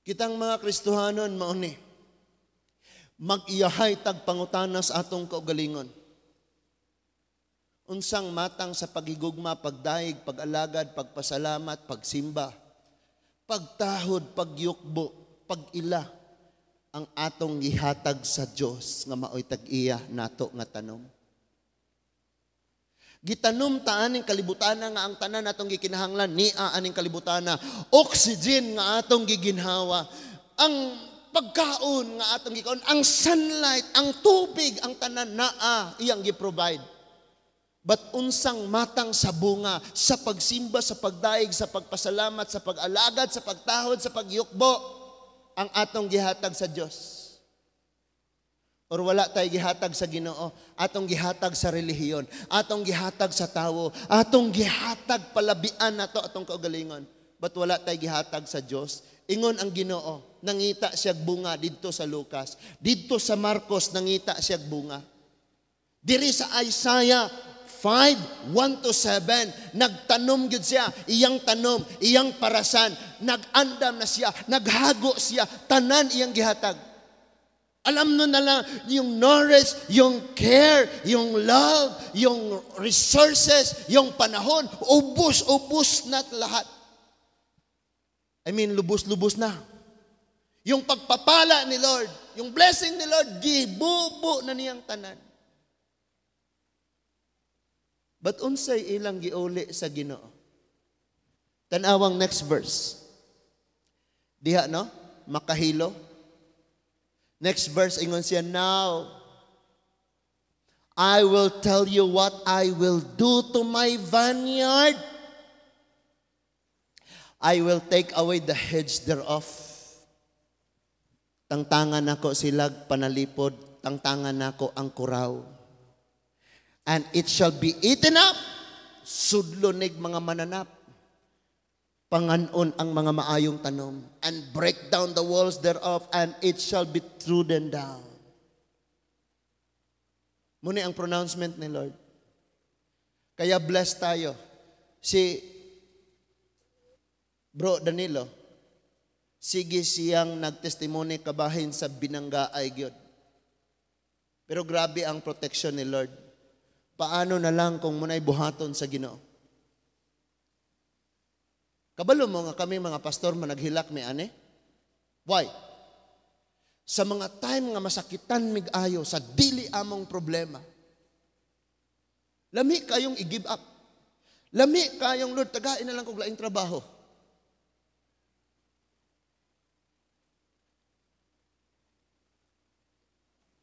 Kitang mga Kristohanon, mao ni mag-iyahay tag pangutana sa atong kaugalingon. Unsang matang sa pagigugma, pagdayeg, pag-alagad, pagpasalamat, pagsimba, Pagtahod, pagyukbo, pag-ila ang atong gihatag sa Dios nga maoy tag-iya nato nga tanom. Gitanom ta aning kalibutana nga ang tanan natong gikinahanglan nia aning kalibutana, oxygen nga atong giginhawa, ang pagkaon nga atong gikaon, ang sunlight, ang tubig, ang tanan naa iyang gi-provide. But unsang matang sa bunga, sa pagsimba, sa pagdaig, sa pagpasalamat, sa pag-alagad, sa pagtahod, sa pagyukbo, ang atong gihatag sa Dios? Or wala tayo gihatag sa Ginoo, atong gihatag sa relihiyon, atong gihatag sa tawo, atong gihatag palabian nato atong kaugalingon. But wala tayo gihatag sa Dios. Ingon ang Ginoo, nangita siya bunga didto sa Lucas, didto sa Marcos nangita siya bunga. Diri sa Isaiah 5:1 to 7, nagtanom gyud siya, iyang tanom, iyang parasan, nag-andam na siya, naghago siya, tanan iyang gihatag. Alam no na lang, yung nourish, yung care, yung love, yung resources, yung panahon, ubos-ubos na lahat. I mean, lubos-lubos na. Yung pagpapala ni Lord, yung blessing ni Lord, gibubo na niyang tanan. But unsay ilang giuli sa Ginoo? Tanawang next verse. Diha no? Makahilo. Next verse, ingon siya, "Now, I will tell you what I will do to my vineyard. I will take away the hedge thereof." Tangtangan nako silag panalipod, tangtangan nako ang kuraw. "And it shall be eaten up." Sudlonig mga mananap. Panganon ang mga maayong tanom. "And break down the walls thereof, and it shall be trodden down." Muni ang pronouncement ni Lord. Kaya blessed tayo. Si Bro Danilo, sige siyang nagtestimony kabahin sa binanggaay gyud. Pero grabe ang protection ni Lord. Paano na lang kung muna'y buhaton sa Ginoo? Kabalo mo nga kami mga pastor managhilak mi ane? Why? Sa mga time nga masakitan mig ayo sa dili among problema, lami kayong i-give up. Lami kayong, "Lord, tagain na lang kog laing trabaho."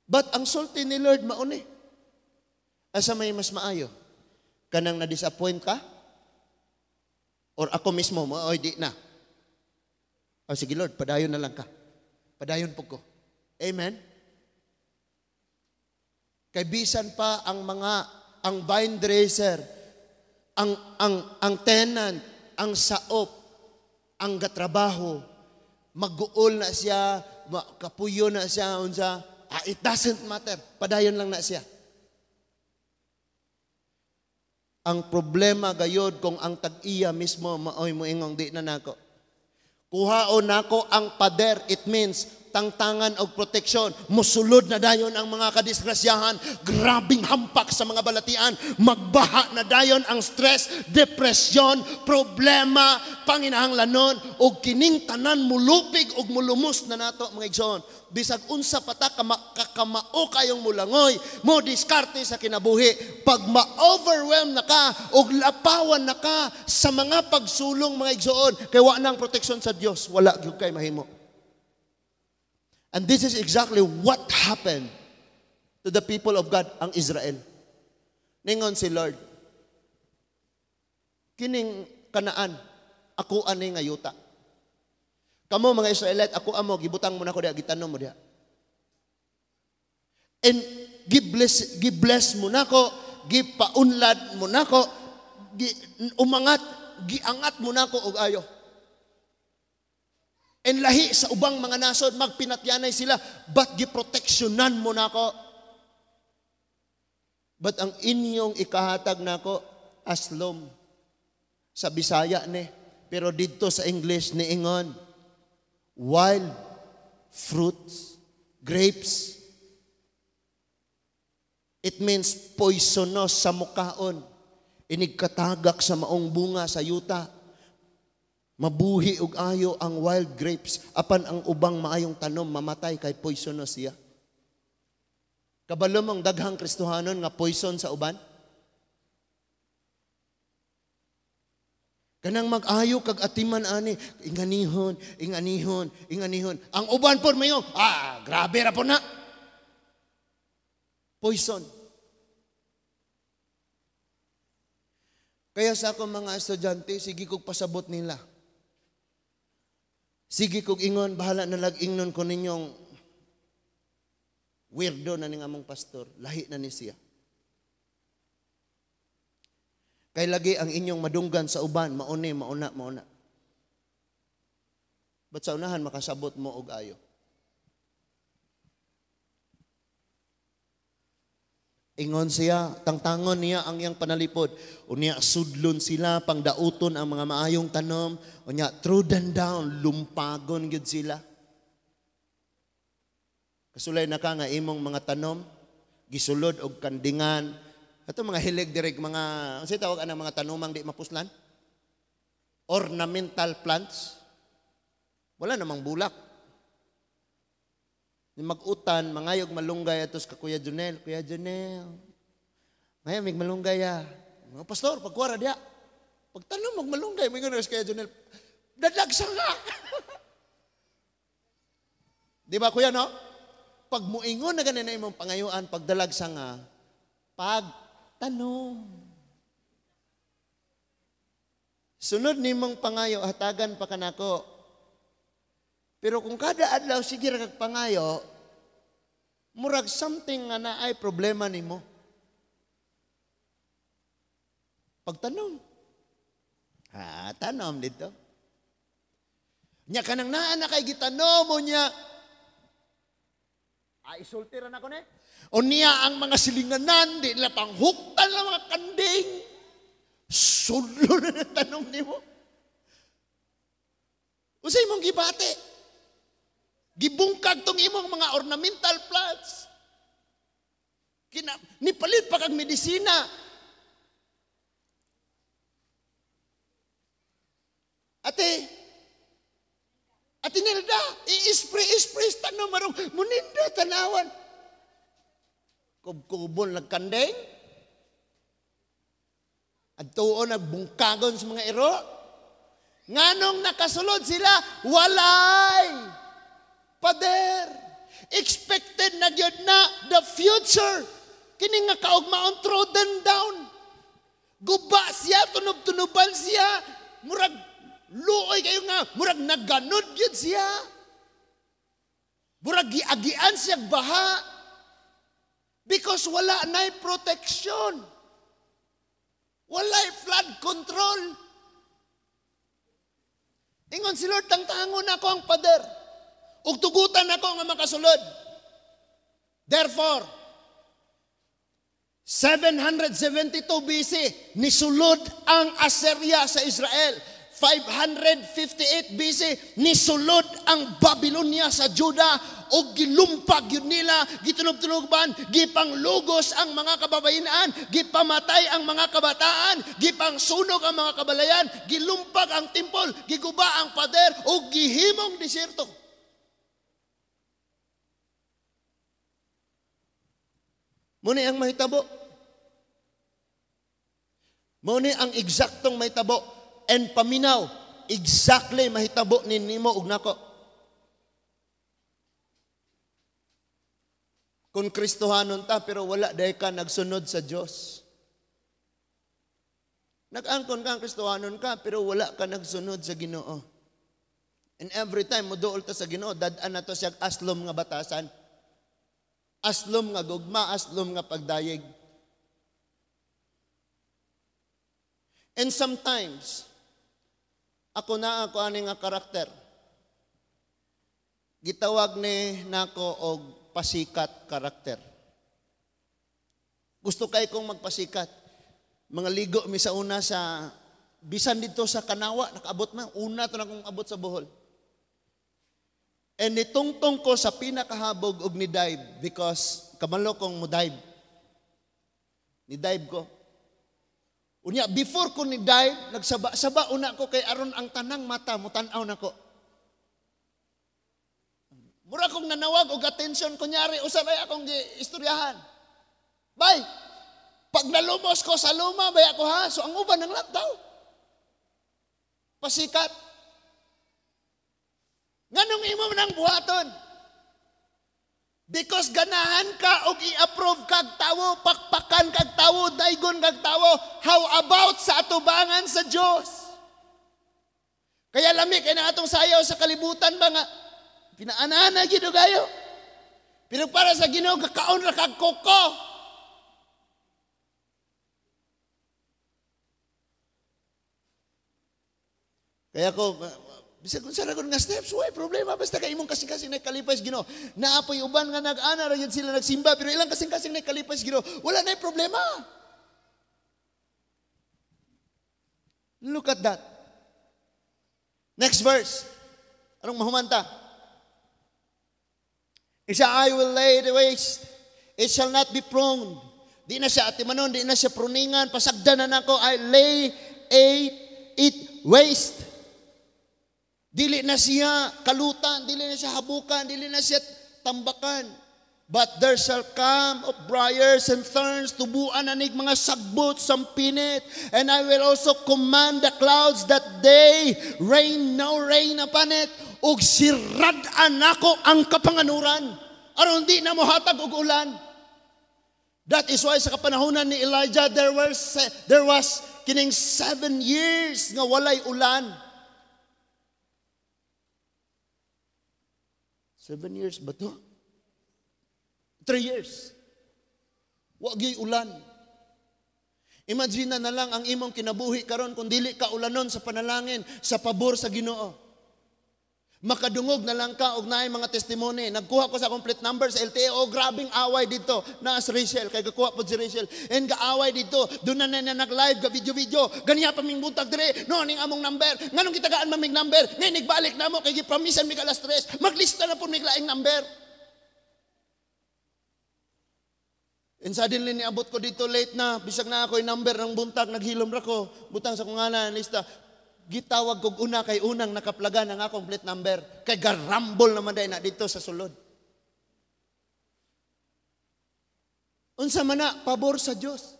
But ang sulti ni Lord mauni. Asa may mas maayo? Kanang na-disappoint ka? Or ako mismo, mo, oy, di na. O sige Lord, padayon na lang ka. Padayon po ko. Amen? Kay bisan pa ang vine dresser, ang tenant, ang saop, ang gatrabaho, maguol na siya, kapuyo na siya, unsa, it doesn't matter. Padayon lang na siya. Ang problema gayod kung ang tag-iya mismo maoy moingong di na nako. Kuhaon nako ang pader, it means tangtangan og proteksyon. Musulod na dayon ang mga kadisgrasyahan, grabing hampak sa mga balatian, magbaha na dayon ang stress, depresyon, problema, panginahanglanon, og kining tanan mulupig og mulumos na nato, mga igsoon. Bisag unsa pa ta kakamao kayong mulangoy, mo diskarte sa kinabuhi. Pag ma-overwhelm na ka og lapawan na ka sa mga pagsulong, mga igsoon, kay wa nang proteksyon sa Dios, wala gyud kay mahimo. And this is exactly what happened to the people of God, ang Israel. Ningon si Lord, "Kining Kanaan, ako ani nga yuta. Kamo mga Israelite, ako amo, gibutang mo na ko diha, gitanom mo diha. And gibless mo nako, gipaunlad mo nako, umangat, giangat mo nako og ayo. And lahi sa ubang mga nasod, magpinatyanay sila, but giproteksyonan mo nako. But ang inyong ikahatag nako, aslom." Sa Bisaya ni, pero didto sa English niingon, wild fruits, grapes. It means poisonous sa mukaon. Inigkatagak sa maong bunga sa yuta. Mabuhi og ayo ang wild grapes apan ang ubang maayong tanom mamatay kay poisonous siya. Kabalo mong daghang Kristohanon nga poison sa uban? Kanang mag-ayo kag atiman ani, inganihon, inganihon, inganihon. Ang uban po mayo, grabe ra po na. Poison. Kaya sa akong mga estudyante, sige kog pasabot nila. Sige kog ingon, bahala na lag-ingnon ko ninyong weirdo na ning among pastor, lahi na ni siya. Kay lagi ang inyong madunggan sa uban, mauni, mauna, mauna. But sa unahan, makasabot mo og ayo. Ingon siya, tangtangon niya ang iyang panalipod. Unya, sudlon sila, pangdauton ang mga maayong tanom. Unya, throw them down, lumpagon gyud sila. Kasulay na ka nga imong mga tanom, gisulod og kandingan. Ato mga hilig direk mga, unsay tawag anang mga tanomang di mapuslan? Ornamental plants. Wala namang bulak. Ni mag-utan, mangayog malunggay atos ka Kuya Junel. Kuya Junel, ngayon mig malunggay ya. Mga pastor, pagkuwara diya. Pagtanom og malunggay, mingon sa Kuya Junel, dadagsa nga. Di ba kuya no? Pag muingon na ganin na imong pangayuan, pagdalagsa nga, pagtanom. Sunod nimong pangayo, hatagan pa kanako. Pero kung kada adlaw sige ra kag pangayo, murag something nga naay problema nimo. Pagtanom. Ha, tanom dito. Nya kanang naa na kay gitanom mo niya. Ah, isulti ra nako ni. O niya ang mga silinganan, di nila panghuktan lang mga kanding. Sudlo na tanom nimo. Unsay imong gibati? Gibungkag tong imong mga ornamental plants. Nipalit pa kag medisina. Ate, Ate Nilda, i-spray, tanom marong muninda tanawan. Kubkubon nagkandeng. Adtuon nagbungkagon sa mga iro. Nganong nakasulod sila, walay pader. Expected na gyud na the future. Kini nga kaugmaon, throw them down. Guba siya, tunob-tunuban siya. Murag luoy kayo nga, murag naganod gyud siya. Murag giagian siya baha. Because wala na'y protection. Wala'y flood control. Ingon si Lord, tangtangon ako ang pader. Ug tugutan ako nga makasulod. Therefore, 772 BC, nisulod ang Assyria sa Israel. 558 BC, nisulod ang Babylonia sa Juda o gilumpag yun nila, gitunog-tunugban, gipanglugos ang mga kababayinan, gipamatay ang mga kabataan, gipangsunog ang mga kabalayan, gilumpag ang tempol, giguba ang pader o gihimong disyerto. Muna ang mahitabo. Muna ang eksaktong mahitabo. And paminaw, exactly mahitabo ni nimo ug nako. Kung Kristohanon ta pero wala dahil ka nagsunod sa Dios. Nag-angkon ka ang Kristohanon ka pero wala ka nagsunod sa Ginoo. And every time moduol ta sa Ginoo, dad-an na to siya aslom nga batasan. Aslom nga gugma, aslom nga pagdayeg. And sometimes, ako na ako ani nga karakter. Gitawag ni nako og pasikat karakter. Gusto kay kong magpasikat. Mga ligo mi sa una sa bisan dito sa Kanawa, nakaabot man una to na akong abot sa Bohol. And nitungtong ko sa pinakahabog og ni dive because kamalo kong mo dive. Ni dive ko. Unya, before ko ni dive, nagsaba-saba una ko kay aron ang tanang mata mo tan-aw nako. Mura kong nanawag og attention, kunyari usa ra akong istoryahan. Bay, pag nalumos ko sa luma, bay ako ha, so ang uban ng lantaw. Pasikat. Nganong imo nang buhaton? Because ganahan ka og i-approve kag tawo, pakpakan kag tawo, daygon kag tawo. How about sa atubangan sa Dios? Kaya lami kay na atong sayaw sa kalibutan ba nga pinaanana gid kayo. Pero para sa Ginoo kakaon ra kag koko. Kaya ko bisag unsa ra nga steps, way problema basta kay imong kasing-kasing na kalipay sa Ginoo. Naapoy uban nga nag-ana ra gyud sila nagsimba pero ilang kasing-kasing na kalipay sa Ginoo, wala nay problema. Look at that. Next verse. Anong mahumanta? Isa, I will lay the waste. It shall not be pruned. Di na siya atimanon, di na siya pruningan. Pasagdan na nako, I lay it waste. Dili na siya kalutan, dili na siya habukan, dili na siya tambakan. But there shall come of briars and thorns, tubuan na nig mga sagbot, sampinit. And I will also command the clouds that they rain no rain upon it. Ug sirad-an nako ang kapanganuran. Aron di na mohatag og ulan. That is why sa kapanahonan ni Elijah, there was kining 7 years nga walay ulan. 7 years ba to? 3 years. Wa gyud ulan. Imagine na lang ang imong kinabuhi karon kung dili ka ulanon sa panalangin sa pabor sa Ginoo. Makadungog na lang ka og naay mga testimony. Nagkuha ko sa complete number sa LTA. Oh, grabing away dito. Naa si Rachel. Kay gakuha po si Rachel. And gaaway dito. Doon na na nag-live, ga-video-video. Ganiya pa ming buntag dire. No, ning among number. Nganong gitagaan maming number? Ngayon, nagbalik na mo. Kay gipromisan mig alas 3. Maglista na po mig laing number. And suddenly, niabot ko dito late na. Bisag na ako yung number ng buntag. Naghilom ra ko. Butang sa kong ngalan, lista. Gitawag kog una kay unang nakaplagan ang akong plate number. Kay garambol naman dahil na dito sa sulod. Unsa man na, pabor sa Dios.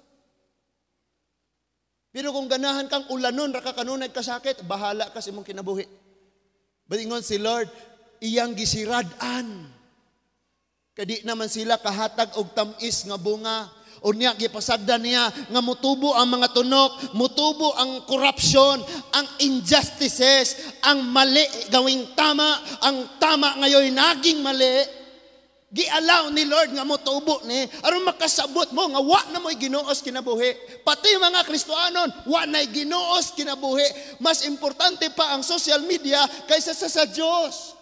Pero kung ganahan kang ulanon, raka kanunay kasakit, bahala ka sa imong kinabuhi. Baingon si Lord, iyang gisirad-an. Kadi naman sila kahatag og tamis nga bunga. Unya gipasagdan niya nga mutubo ang mga tunok, mutubo ang korupsyon, ang injustices, ang mali gawing tama, ang tama ngayon naging mali. Gialaw ni Lord nga mutubo ni aron makasabot mo nga wa na mo'y Ginoos kinabuhi. Pati mga Kristohanon, wa na'y Ginoos kinabuhi. Mas importante pa ang social media kaysa sa Dios.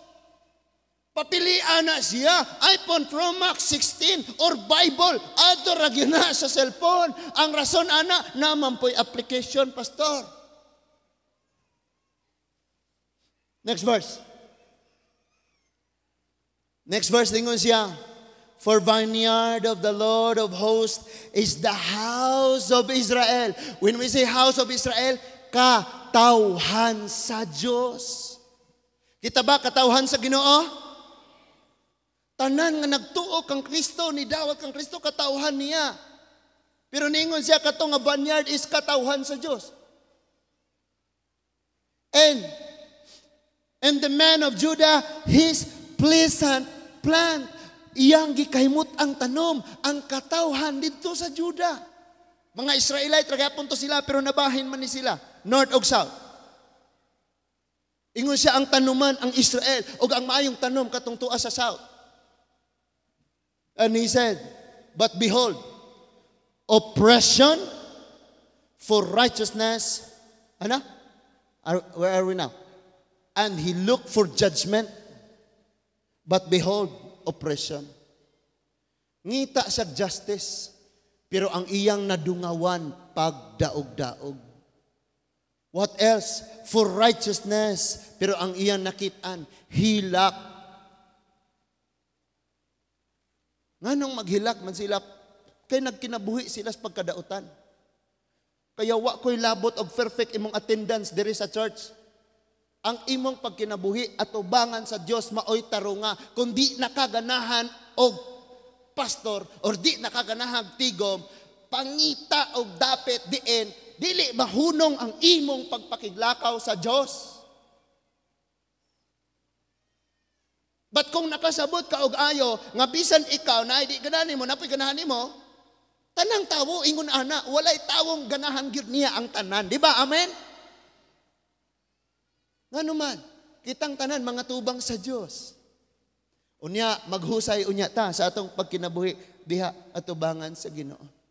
Papilian na siya, iPhone Pro Max 16 or Bible. Adto ra gyud na sa cellphone. Ang rason ana, naman po'y application, pastor. Next verse. Next verse, lingon siya. For vineyard of the Lord of hosts is the house of Israel. When we say house of Israel, katawhan sa Diyos. Kita ba katawhan sa Ginoo? Tanan nga nagtuo kang Kristo, ni dawat kang Kristo, katawhan niya. Pero ningon siya, kato nga vineyard is katawhan sa Diyos. And the man of Judah, his pleasant plant. Iyang gikahimot ang tanom, ang katawhan didto sa Judah. Mga Israelite, ragapon to sila, pero nabahin man ni sila, north og south. Ingon siya ang tanuman, ang Israel, og ang maayong tanom katong tuwa sa south. And he said, but behold, oppression for righteousness. Ano? Where are we now? And he looked for judgment, but behold, oppression. Ngita sa justice, pero ang iyang nadungawan, pagdaog-daog. What else? For righteousness, pero ang iyang nakitaan, hilak. Nganong maghilak man sila, kay nagkinabuhi sila sa pagkadautan. Kaya wa ko'y labot og perfect imong attendance diri sa church. Ang imong pagkinabuhi atubangan sa Dios maoy tarunga. Kung di nakaganahan og pastor or di nakaganahan tigom, pangita og dapit diin dili mahunong ang imong pagpakiglakaw sa Dios. But kung nakasabot ka og ayo nga bisan ikaw na di ganahan nimo, napoy ganahan nimo, tanang tawo ingon ana, walay tawong ganahan gyud niya ang tanan, di ba? Amen. Ngano man, kitang tanan mga tubang sa Dios. Unya maghusay unya ta sa atong pagkinabuhi diha atubangan sa Ginoo.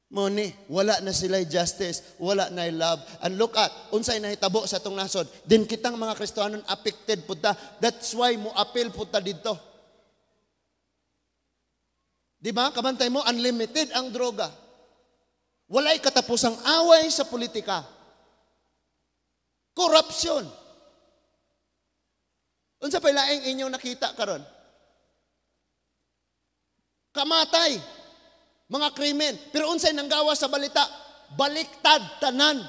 Mo ni, wala na sila justice, wala na love. And look at, unsay nahitabo sa atong nasod. Din kitang mga Kristohanon affected pud ta. That's why mo appeal pud ta didto. Di ba? Kabantay mo, unlimited ang droga. Walay katapusang away sa politika. Korupsyon. Unsa pa'y laing inyong nakita karon? Kamatay. Mga krimen. Pero unsay nanggawa sa balita? Baliktad tanan.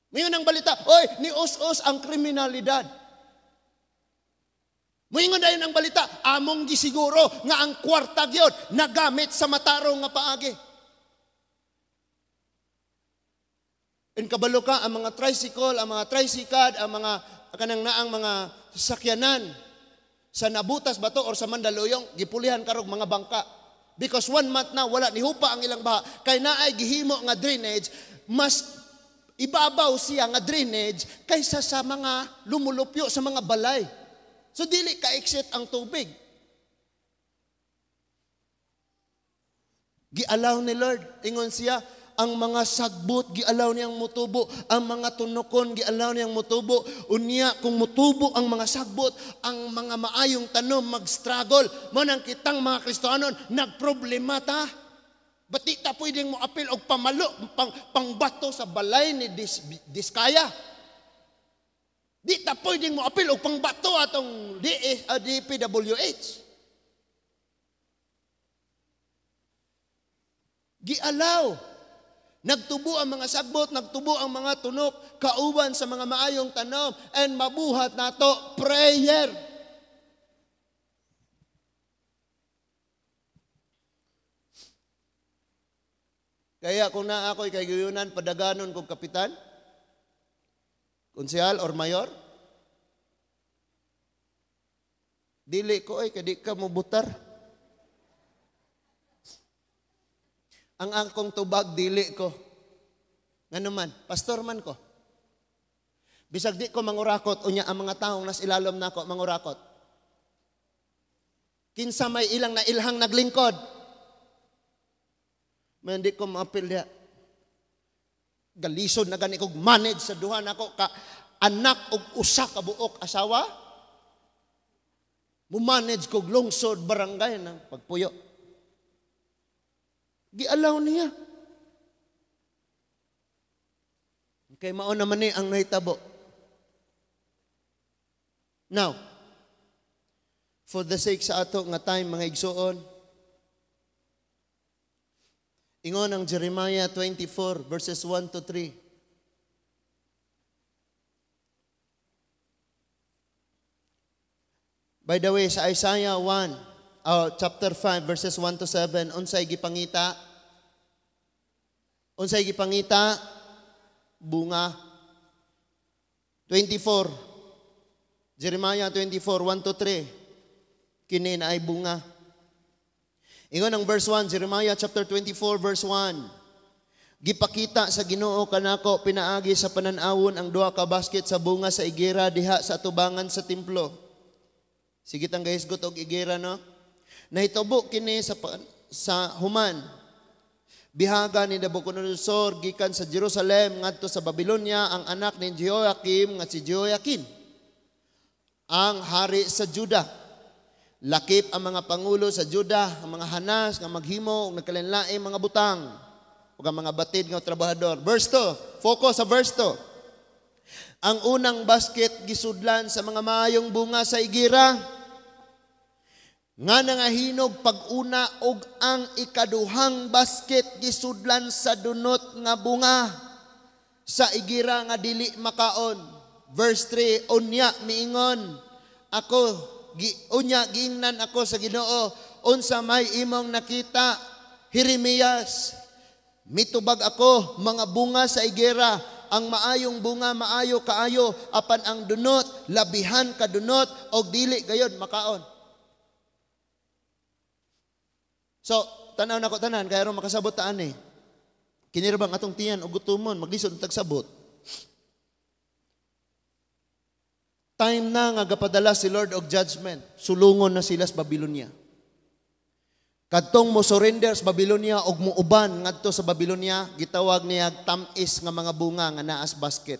Ngayon ang balita, oy, ni us-us ang kriminalidad. Moingon dayon ang balita, among gisiguro nga ang kwarta gyud nagamit sa matarong nga paagi. In kabalo ka ang mga tricycle, ang mga tricycad, ang mga kanang naang mga sakyanan sa Nabutas ba to or sa Mandaluyong, gipulihan karog mga bangka. Because 1 month na wala ni hupa ang ilang baha. Kay naay gihimo nga drainage, mas ibabaw siya nga drainage kaysa sa mga lumulupyo sa mga balay. So dili ka-exit ang tubig. Gialaw ni Lord, ingon siya, ang mga sagbot gialaw niyang mutubo, ang mga tunokon gialaw niyang mutubo. Unya kung mutubo ang mga sagbot, ang mga maayong tanom mag-struggle. Mo nang kitang mga Kristohanon nagproblema ta. Ba't di ta pwedeng moapil og pamalo, pangbato sa balay ni Diskaya? Di ta pwedeng moapil og pangbato atong DPWH. Gialaw. Nagtubo ang mga sagbot, nagtubo ang mga tunok, kauban sa mga maayong tanom, and mabuhat nato prayer. Kaya kung naa ako'y kayguyunan, padaganon kong kapitan, konsehal or mayor, dili ko ay, kadi ka mubutar. Ang akong tubag, dili ko. Ngano man, pastor man ko. Bisag di ko mangurakot, unya ang mga taong nas ilalom nako mangurakot. Kinsa may ilang na ilhang naglingkod. Man di ko maapil diha. Galisod na gani kog manage sa duha nako ka anak og usa ka buok asawa. Mo-manage kog lungsod barangay ng pagpuyo. Gialaw niya. Kay mao naman ni ang nahitabo. Now, for the sake sa ato nga time mga igsuon, ingon ang Jeremiah 24 verses 1 to 3. By the way, sa Isaiah 1, chapter 5 verses 1 to 7, unsay gipangita? Unsay gipangita? Bunga. 24. Jeremiah 24, 1 to 3. Kini na ay bunga. Ingon ang verse 1, Jeremiah chapter 24 verse 1. Gipakita sa Ginoo kanako pinaagi sa panan-awon ang duha ka basket sa bunga sa igera diha sa atubangan sa templo. Sige tang gahisgot og igera, no? Nahitabo kini sa human. Bihaga ni Nabucodonosor gikan sa Jerusalem ngadto sa Babylonia ang anak ni Jehoiakim nga si Jehoiakin, ang hari sa Juda. Lakip ang mga pangulo sa Juda, ang mga hanas nga maghimo og nagkalinlaing mga butang ug ang mga batid nga trabahador. Verse 2, focus sa verse 2. Ang unang basket gisudlan sa mga maayong bunga sa igira. Nga nangahinog pag-una og ang ikaduhang basket gisudlan sa dunot nga bunga sa igira nga dili makaon. Verse 3, unya miingon ako, unya giingnan ako sa Ginoo, unsa may imong nakita, Jeremias? Mitubag ako, mga bunga sa igera, ang maayong bunga maayo kaayo, apan ang dunot labihan kadunot og dili gayod makaon. So, tanaw nako tanan kay aron makasabot ta ani. Kini ra bang atong tiyan og gutomon, maglisod tag sabot. Time na nga gapadala si Lord og judgment, sulungon na sila sa Babylonia. Kadtong mo surrender sa Babylonia og muuban ngadto sa Babylonia, gitawag niya tam-is nga mga bunga nga naa sa basket.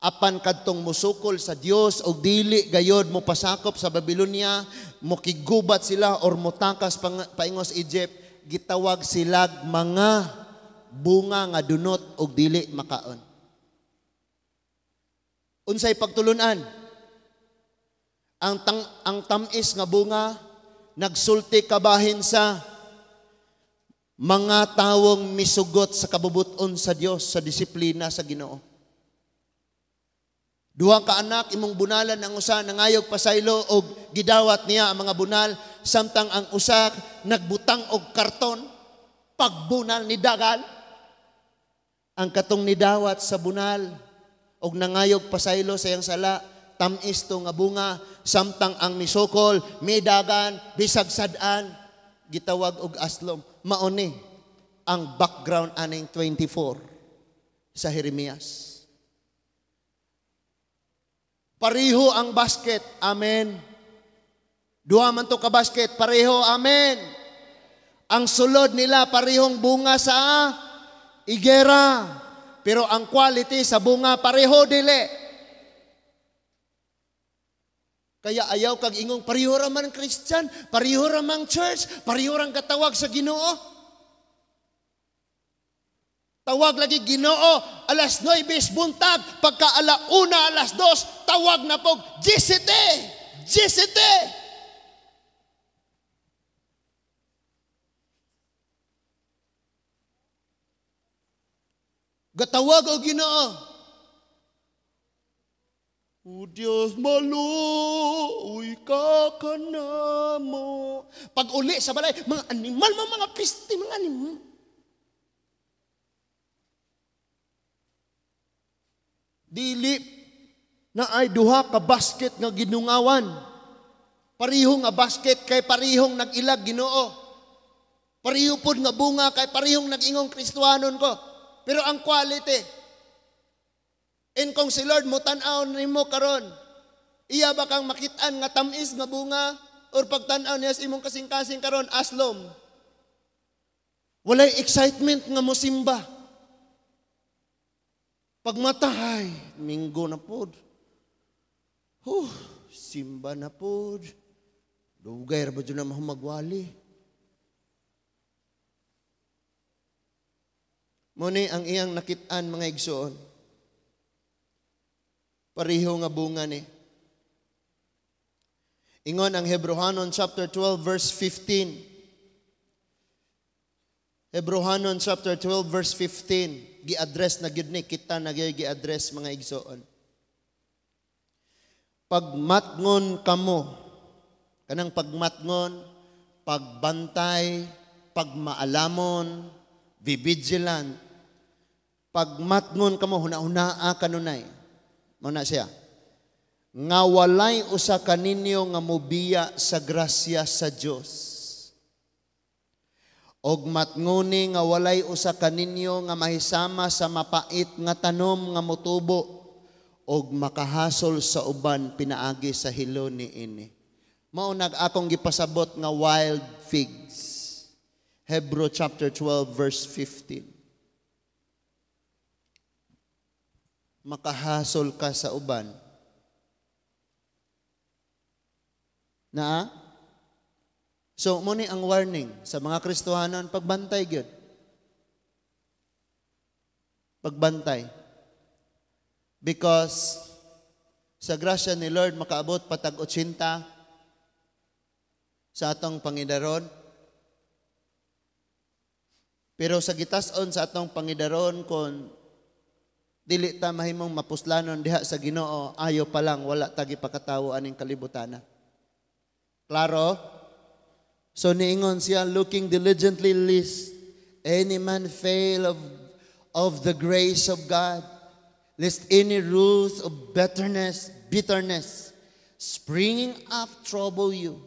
Apan kadtong mosukol sa Dios og dili gayod mo pasakop sa Babylonia, mokigubat sila or motakas paingos Egypt, gitawag silag mga bunga nga dunot og dili makaon. Unsay pagtulunan? Ang tam-is nga bunga nagsulti kabahin sa mga tawong misugot sa kabubuton sa Dios, sa disiplina sa Ginoo. Duha ka anak imong bunalan, ang usa nangayog pasaylo og gidawat niya ang mga bunal, samtang ang usa nagbutang og karton pagbunal ni dagal. Ang katong nidawat sa bunal og nangayog pasaylo sa iyang sala, tam-is to nga bunga, samtang ang misukol, midagan, bisag sad-an, gitawag og aslom. Mauni ang background aning 24 sa Jeremias. Pareho ang basket, amen. Duha man to ka basket, pareho, amen. Ang sulod nila parehong bunga sa igera, pero ang quality sa bunga pareho dili. Kaya ayaw kag ingong pareho ra man Christian, pareho ra man church, pareho ra katawag sa Ginoo. Tawag lagi Ginoo alas 9 buntag, pagka alauna alas 2 tawag na pog GCT, GCT. Gatawag og Ginoo. O Diyos, maluoy ka kanamo. Pag uli sa balay, mga animal, mga piste, mga animal. Dili na ay duha ka basket nga ginungawan. Parihong nga basket kay parihong nag-ilag Ginoo. Pariho pod nga bunga kay parihong nag-ingong Kristohanon ko. Pero ang quality, in kung si Lord mo tan-aw nimo karon, iya ba kang makit-an nga tamis nga bunga or pagtan-aw niya sa imong kasing-kasing karon aslom? Walay excitement nga mosimba. Pagmata, ay, Minggo na pod. Huh, simba na pod. Dugay ra ba dyan na mahumagwali? Muni ang iyang nakit-an mga igsoon. Pareho nga bunga ni. Ingon ang Hebrohanon chapter 12 verse 15. Hebrohanon chapter 12 verse 15. Gi-address na gyud ni, kita na gyud gi-address mga igsoon. Pagmatngon kamo, kanang pagmatngon, pagbantay, pagmaalamon, be vigilant. Pagmatngon kamo, huna-hunaa kanunay. Mao na siya. Nga walay usa kaninyo nga mobiya sa grasya sa Dios. Og matngoni nga walay usa kaninyo nga mahisama sa mapait nga tanom nga motubo og makahasol sa uban pinaagi sa hilo niini. Mao nag akong gipasabot nga wild figs. Hebrew chapter 12 verse 15. Makahasol ka sa uban. Naa? So, mo ni ang warning sa mga Kristohanon, pagbantay gyud. Pagbantay. Because sa grasya ni Lord makaabot patag 80, Sa atong pangidaron. Pero sa gitas-on sa atong pangidaron, kon dili ta mahimong mapuslanon diha sa Ginoo, ayo pa lang wala ta gipakatawo aning kalibutana. Klaro? So niingon siya, "Looking diligently lest any man fail of the grace of God, lest any root of bitterness springing up trouble you,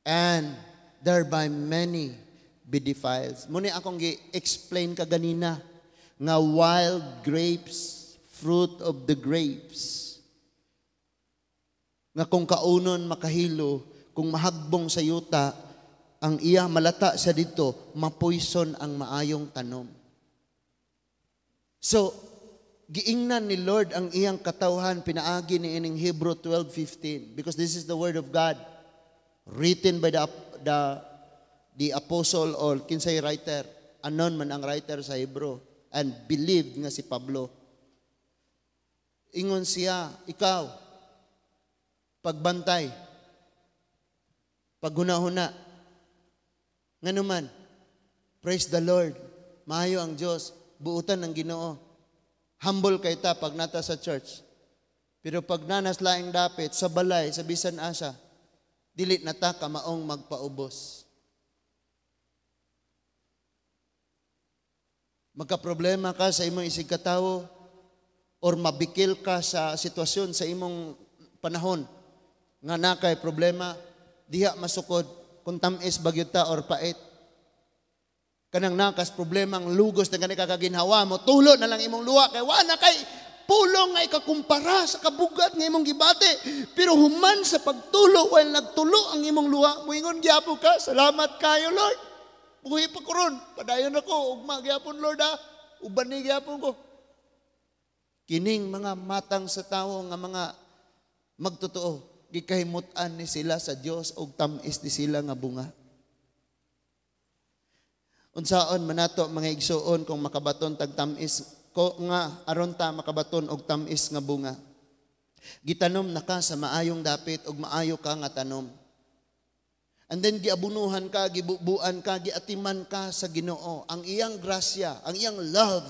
and thereby many be defiled." Mao ni akong gi-explain kaganina nga wild grapes, fruit of the grapes. Nga kung kaunon makahilo, kung mahagbong sa yuta, ang iya malata sa dito, mapoison ang maayong tanom. So, giingnan ni Lord ang iyang katawhan pinaagi ni ining Hebrew 12:15 because this is the word of God written by the apostle or kinsay writer, anon man ang writer sa Hebrew and believed nga si Pablo. Ingon siya, ikaw, pagbantay, paghuna-huna, nganuman praise the Lord, maayo ang Dios, buutan ng Ginoo, humble kay ta pag nata sa church, pero pag nanas laing dapit sa balay, sa bisan asa, dili na ta kamaong magpaubos. Magka-problema ka sa imong isigkatawo or mabikil ka sa sitwasyon sa imong panahon nga nakay problema, diha masukod kung tamis ba gyud ta or pait. Kanang nakas problema ang lugos na gani kakaginhawa mo, tulo na lang imong luha kay wa na kay pulong nga ikakumpara sa kabugat nga imong gibati. Pero human sa pagtulo, while nagtulo ang imong luha, muingon gyapon ka, "Salamat kayo, Lord. Buhi pa ko ron. Padayon ako, ugma gyapon, Lord ha. Uban ni gyapon ko." Kining mga matang sa tawo nga mga magtotoo, gikahimut-an ni sila sa Dios og tam-is ni sila nga bunga. Unsaon man nato, mga igsuon, kung makabaton tag tam-is ko nga aron ta makabaton og tam-is nga bunga? Gitanom na ka sa maayong dapit og maayo ka nga tanom. And then giabunuhan ka, gibubuan ka, giatiman ka sa Ginoo. Ang iyang grasya, ang iyang love,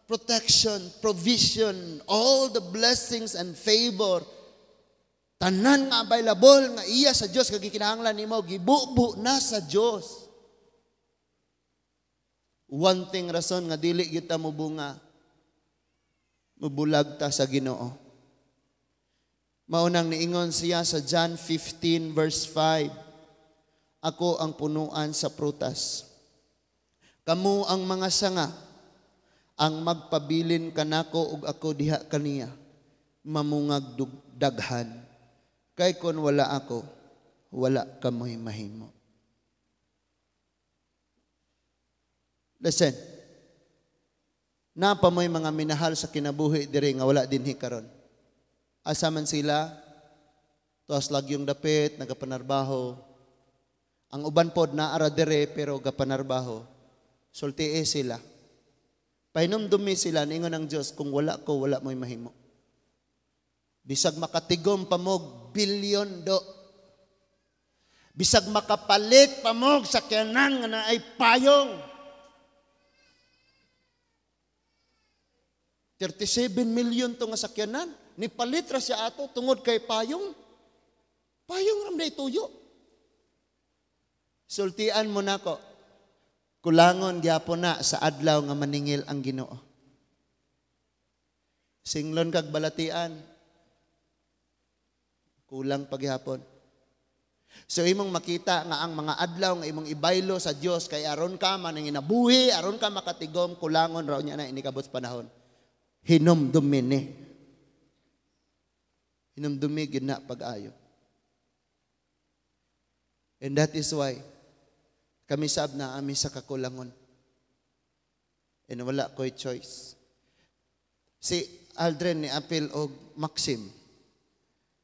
protection, provision, all the blessings and favor, tanan nga available nga iya sa Dios kag gikinahanglan nimo, gibubu na sa Dios. One thing rason nga dili kita mobunga, mubulag ta sa Ginoo. Maunang niingon siya sa John 15 verse 5, "Ako ang punuan sa prutas. Kamu ang mga sanga, ang magpabilin kanako ug ako diha kaniya, mamungag daghan. Kay kon wala ako, wala kamoy mahimo." Listen. Napa mo'y mga minahal sa kinabuhi diri nga wala dinhi karon. Asa man sila? Tuas lagyong dapit, nagapanarbaho. Ang uban pod naara dire pero gapanarbaho. Sultie sila. Pahinumdumi sila, ningon ang Dios, "Kung wala ko, wala mo'y mahimo." Bisag makatigom pamog, bilyon do. Bisag makapalit pamog sa sakyanan nga naay payong. 37 million to nga sakyanan. Nipalit ra siya ato tungod kay payong. Payong ram day tuyo. Sultian mo nako. Kulangon gyapon na sa adlaw nga maningil ang Ginoo. Singlon kag balatian. Kulang paghapon. So imong makita nga ang mga adlaw nga imong ibaylo sa Dios kay aron ka man ang inabuhi, aron ka makatigom, kulangon raw niya na inikabot sa panahon. Hinumdumi ni. Hinumdumi gyud na pag-ayo. And that is why kami sab na ami sa kakulangon. And wala ko'y choice. Si Aldrin ni apil og Maxim.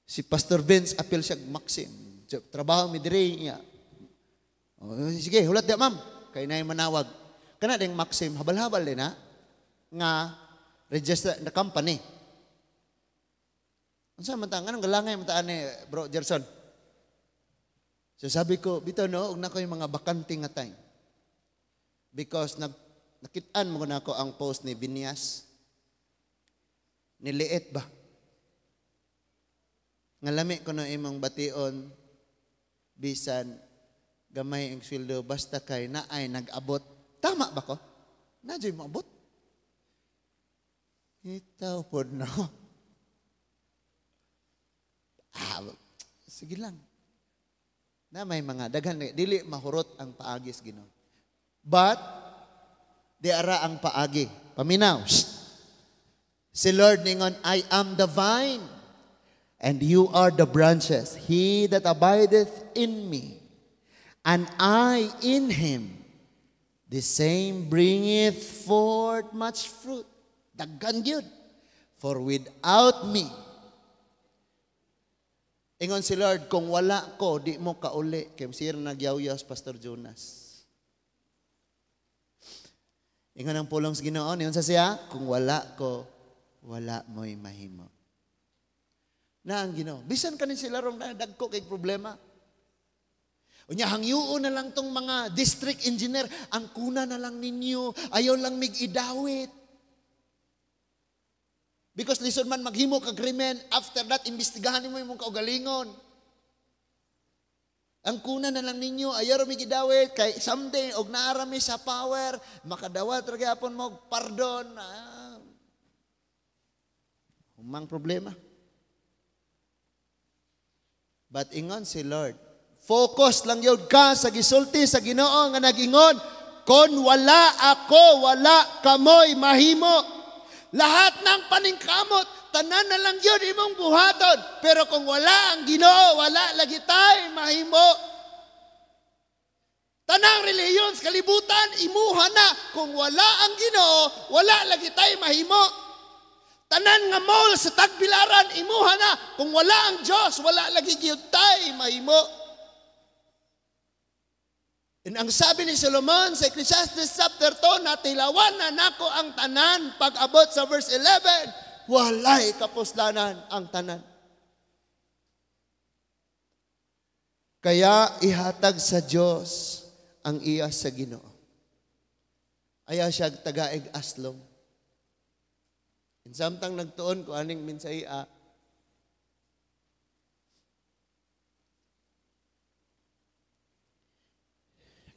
Si Pastor Vince apil siya og Maxim. Trabaho mi diri niya. O, sige, hulat di ma'am. Kay nay manawag. Kana ding Maxim, habal-habal din ha. Nga register na company. Unsa man ta nganong galangay man ta ani, Bro Gerson? So sabi ko, bitaw no, og na ko yung mga bakante nga time. Because nakitaan mo na ako ang post ni Binyas. Niliit ba? Nga lami ko na imong bation bisan gamay ang sweldo basta kay naay nag-abot. Tama ba ko? Na mo abot? Itaw po no. Ah, sige lang. Na may mga daghan dili mahurot ang paagi sa Ginoo. But di ara ang paagi. Paminaw. Shh. Si Lord ningon, "I am the vine and you are the branches. He that abideth in me and I in him, the same bringeth forth much fruit." Daghan gyud. "For without me," ingon si Lord, "kung wala ko, di mo kauli." Kay siya nagyaw-yaw, Pastor Jonas. Ingon ang pulong sa Ginoo, niyon sa siya, "Kung wala ko, wala mo'y mahimo." Na ang Ginoo. Bisan kanin sila rong dagko kay problema. Unya hangyuon na lang tong mga district engineer, ang kuna na lang ninyo, ayaw lang mig idawit. Because lisod man maghimo kag krimen, after that imbestigahan nimo imong kaugalingon. Ang kuna na lang ninyo, ayaw ra mig idawit kay someday og naa ra mi sa power, makadawat ra gyapon mo pardon. Ah, humang problema. But ingon si Lord, focus lang yun ka sa gisulti sa Ginoo nga nagingon, "Kon wala ako, wala kamoy mahimo." Lahat ng paningkamot, tanan na lang yun imong buhaton. Pero kung wala ang Ginoo, wala lagi tay mahimo. Tanang relihiyon sa kalibutan, imuha na. Kung wala ang Ginoo, wala lagi tay mahimo. Tanan nga mall sa Tagbilaran, imuha na. Kung wala ang Diyos, wala lagi gyud tay mahimo. And ang sabi ni Solomon sa Ecclesiastes chapter 2, "Natilawan na nako ang tanan." Pag-abot sa verse 11, walay kapuslanan ang tanan. Kaya ihatag sa Diyos ang iya sa Ginoo. Ayaw siya tagaig aslom. And samtang nagtuon ko aning minsay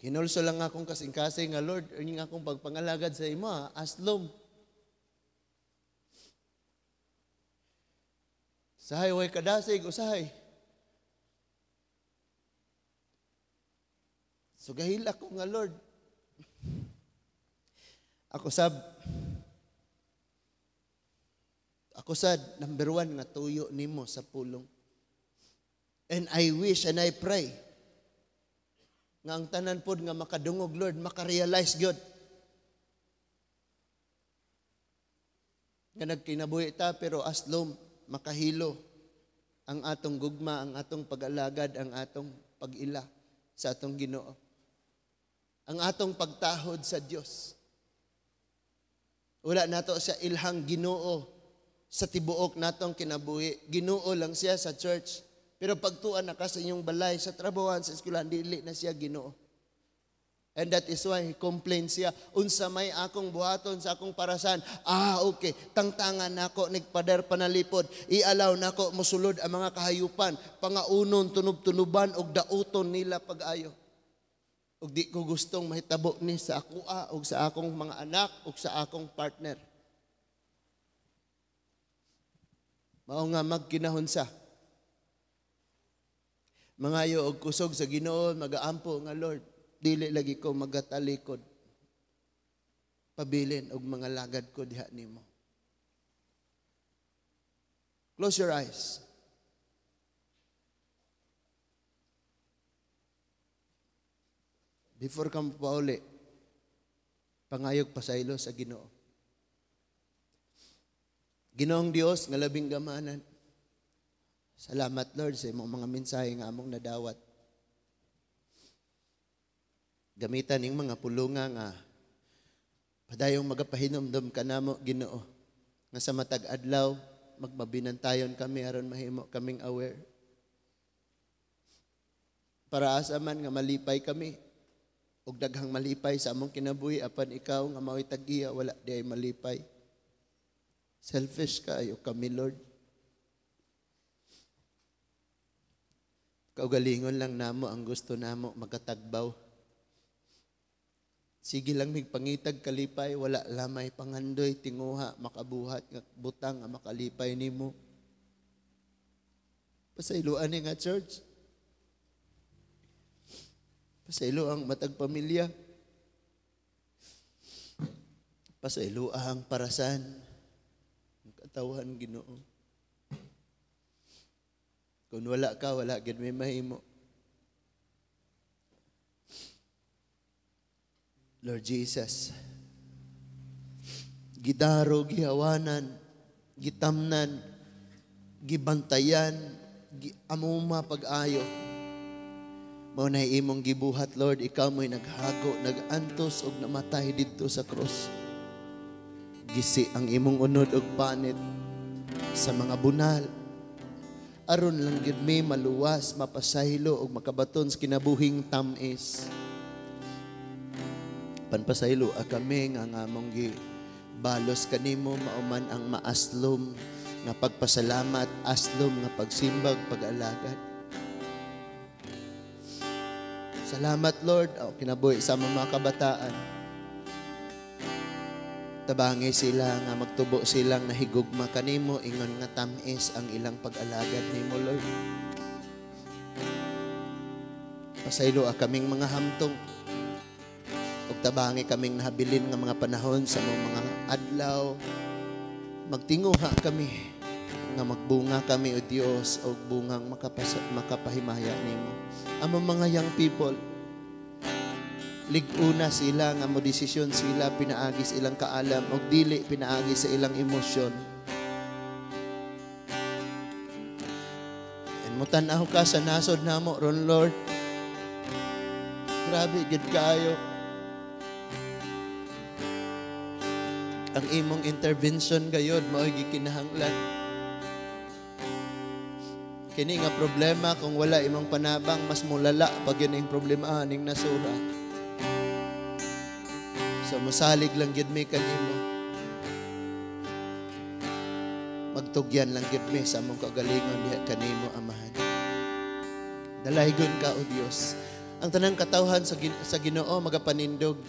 kinulso lang akong kasing-kasing nga Lord, ang akong pagpangalagad sa imo, aslom. Sahay way kadasig usahay. So gahil ako nga Lord. Ako sad number 1 nga tuyo nimo sa pulong. And I wish and I pray nga ang tanan pod nga makadungog, Lord, makarealize gyud nga nagkinabuhi ta pero aslom makahilo ang atong gugma, ang atong pag-alagad, ang atong pag-ila sa atong Ginoo, ang atong pagtahod sa Dios. Wala nato sa ilhang Ginoo sa tibuok natong kinabuhi. Ginoo lang siya sa church. Pero pagtuan na ka sa inyong balay, sa trabahoan, sa eskwelahan, dili na siya Ginoo. And that is why he complains siya, "Unsa may akong buhaton sa akong parasan? Ah, okay, tangtangan nako nagpader panalipod, ialaw nako mosulod ang mga kahayupan, pangaunon, tunob-tunuban, og dauton nila pag-ayo. Og di ko gustong mahitabo ni sa akoa, og sa akong mga anak, og sa akong partner." Mao nga magkinahon sa mangayo og kusog sa Ginoo, magaampo nga Lord, dili lagi ko magatalikod. Pabilin og mga lagad ko diha nimo. Close your eyes. Before ka mapauli, pangayog pasaylo sa Ginoo. Ginoong Dios nga labing gamanan, salamat Lord sa imong mga mensahe nga among nadawat. Gamitan ning mga pulunga nga padayong magapahinumdom kanamo, Ginoo, nga sa matag adlaw magmabinantayon kami aron mahimo kaming aware. Para asa man nga malipay kami og daghang malipay sa among kinabuhi, apan ikaw nga mao'y tag-iya wala di ay malipay. Selfish kaayo kami, Lord. Kaugalingon lang namo ang gusto namo makatagbaw. Sige lang mig pangitag kalipay, wala lamay pangandoy tinguha makabuhat nga butang nga makalipay nimo. Pasayloan ni nga church. Pasaylo ang matag pamilya. Pasaylo ang parasan. Ang katawan, Ginoo. Kung wala ka, wala gid may mahimo. Lord Jesus, gidaro, gihawanan, gitamnan, gibantayan, amuma pag-ayo. Mao na imong gibuhat, Lord, ikaw mo'y naghago, nagantos og namatay didto sa krus. Gisi ang imong unod og panit sa mga bunal. Aron lang gyud mi maluwas, mapasaylo og makabaton sa kinabuhing tamis. Panpasaylo a kami nga among gibalos kanimo mauman ang maaslom nga pagpasalamat, aslom nga pagsimbag, pag-alagad. Salamat, Lord. O, kinabuhi sa mga kabataan. Tabangi sila nga magtubo silang nahigugma kanimo, ingon nga tamis ang ilang pag-alagad nimo, Lord. Pasaylo a kaming mga hamtong. Ug tabangi kaming nahabilin nga mga panahon sa mga adlaw. Magtinguha kami nga magbunga kami, O Dios, og bungang makapahimaya nimo. Among mga young people, lig-una sila nga mo desisyon sila pinaagi sa ilang kaalam og dili pinaagi sa ilang emosyon. And mutan-aw ka sa nasod namo ron, Lord. Grabe gid kaayo ang imong intervention gayod mao'y gikinahanglan. Kini nga problema, kung wala imong panabang, mas mulala pag yun ang problema aning nasura. So musalig lang gyud mi kanimo. Magtugyan lang gyud mi sa among kagalingon diha kanimo, Amahan. Dalaygon ka, O Dios. Ang tanang katawhan sa Ginoo magapanindog.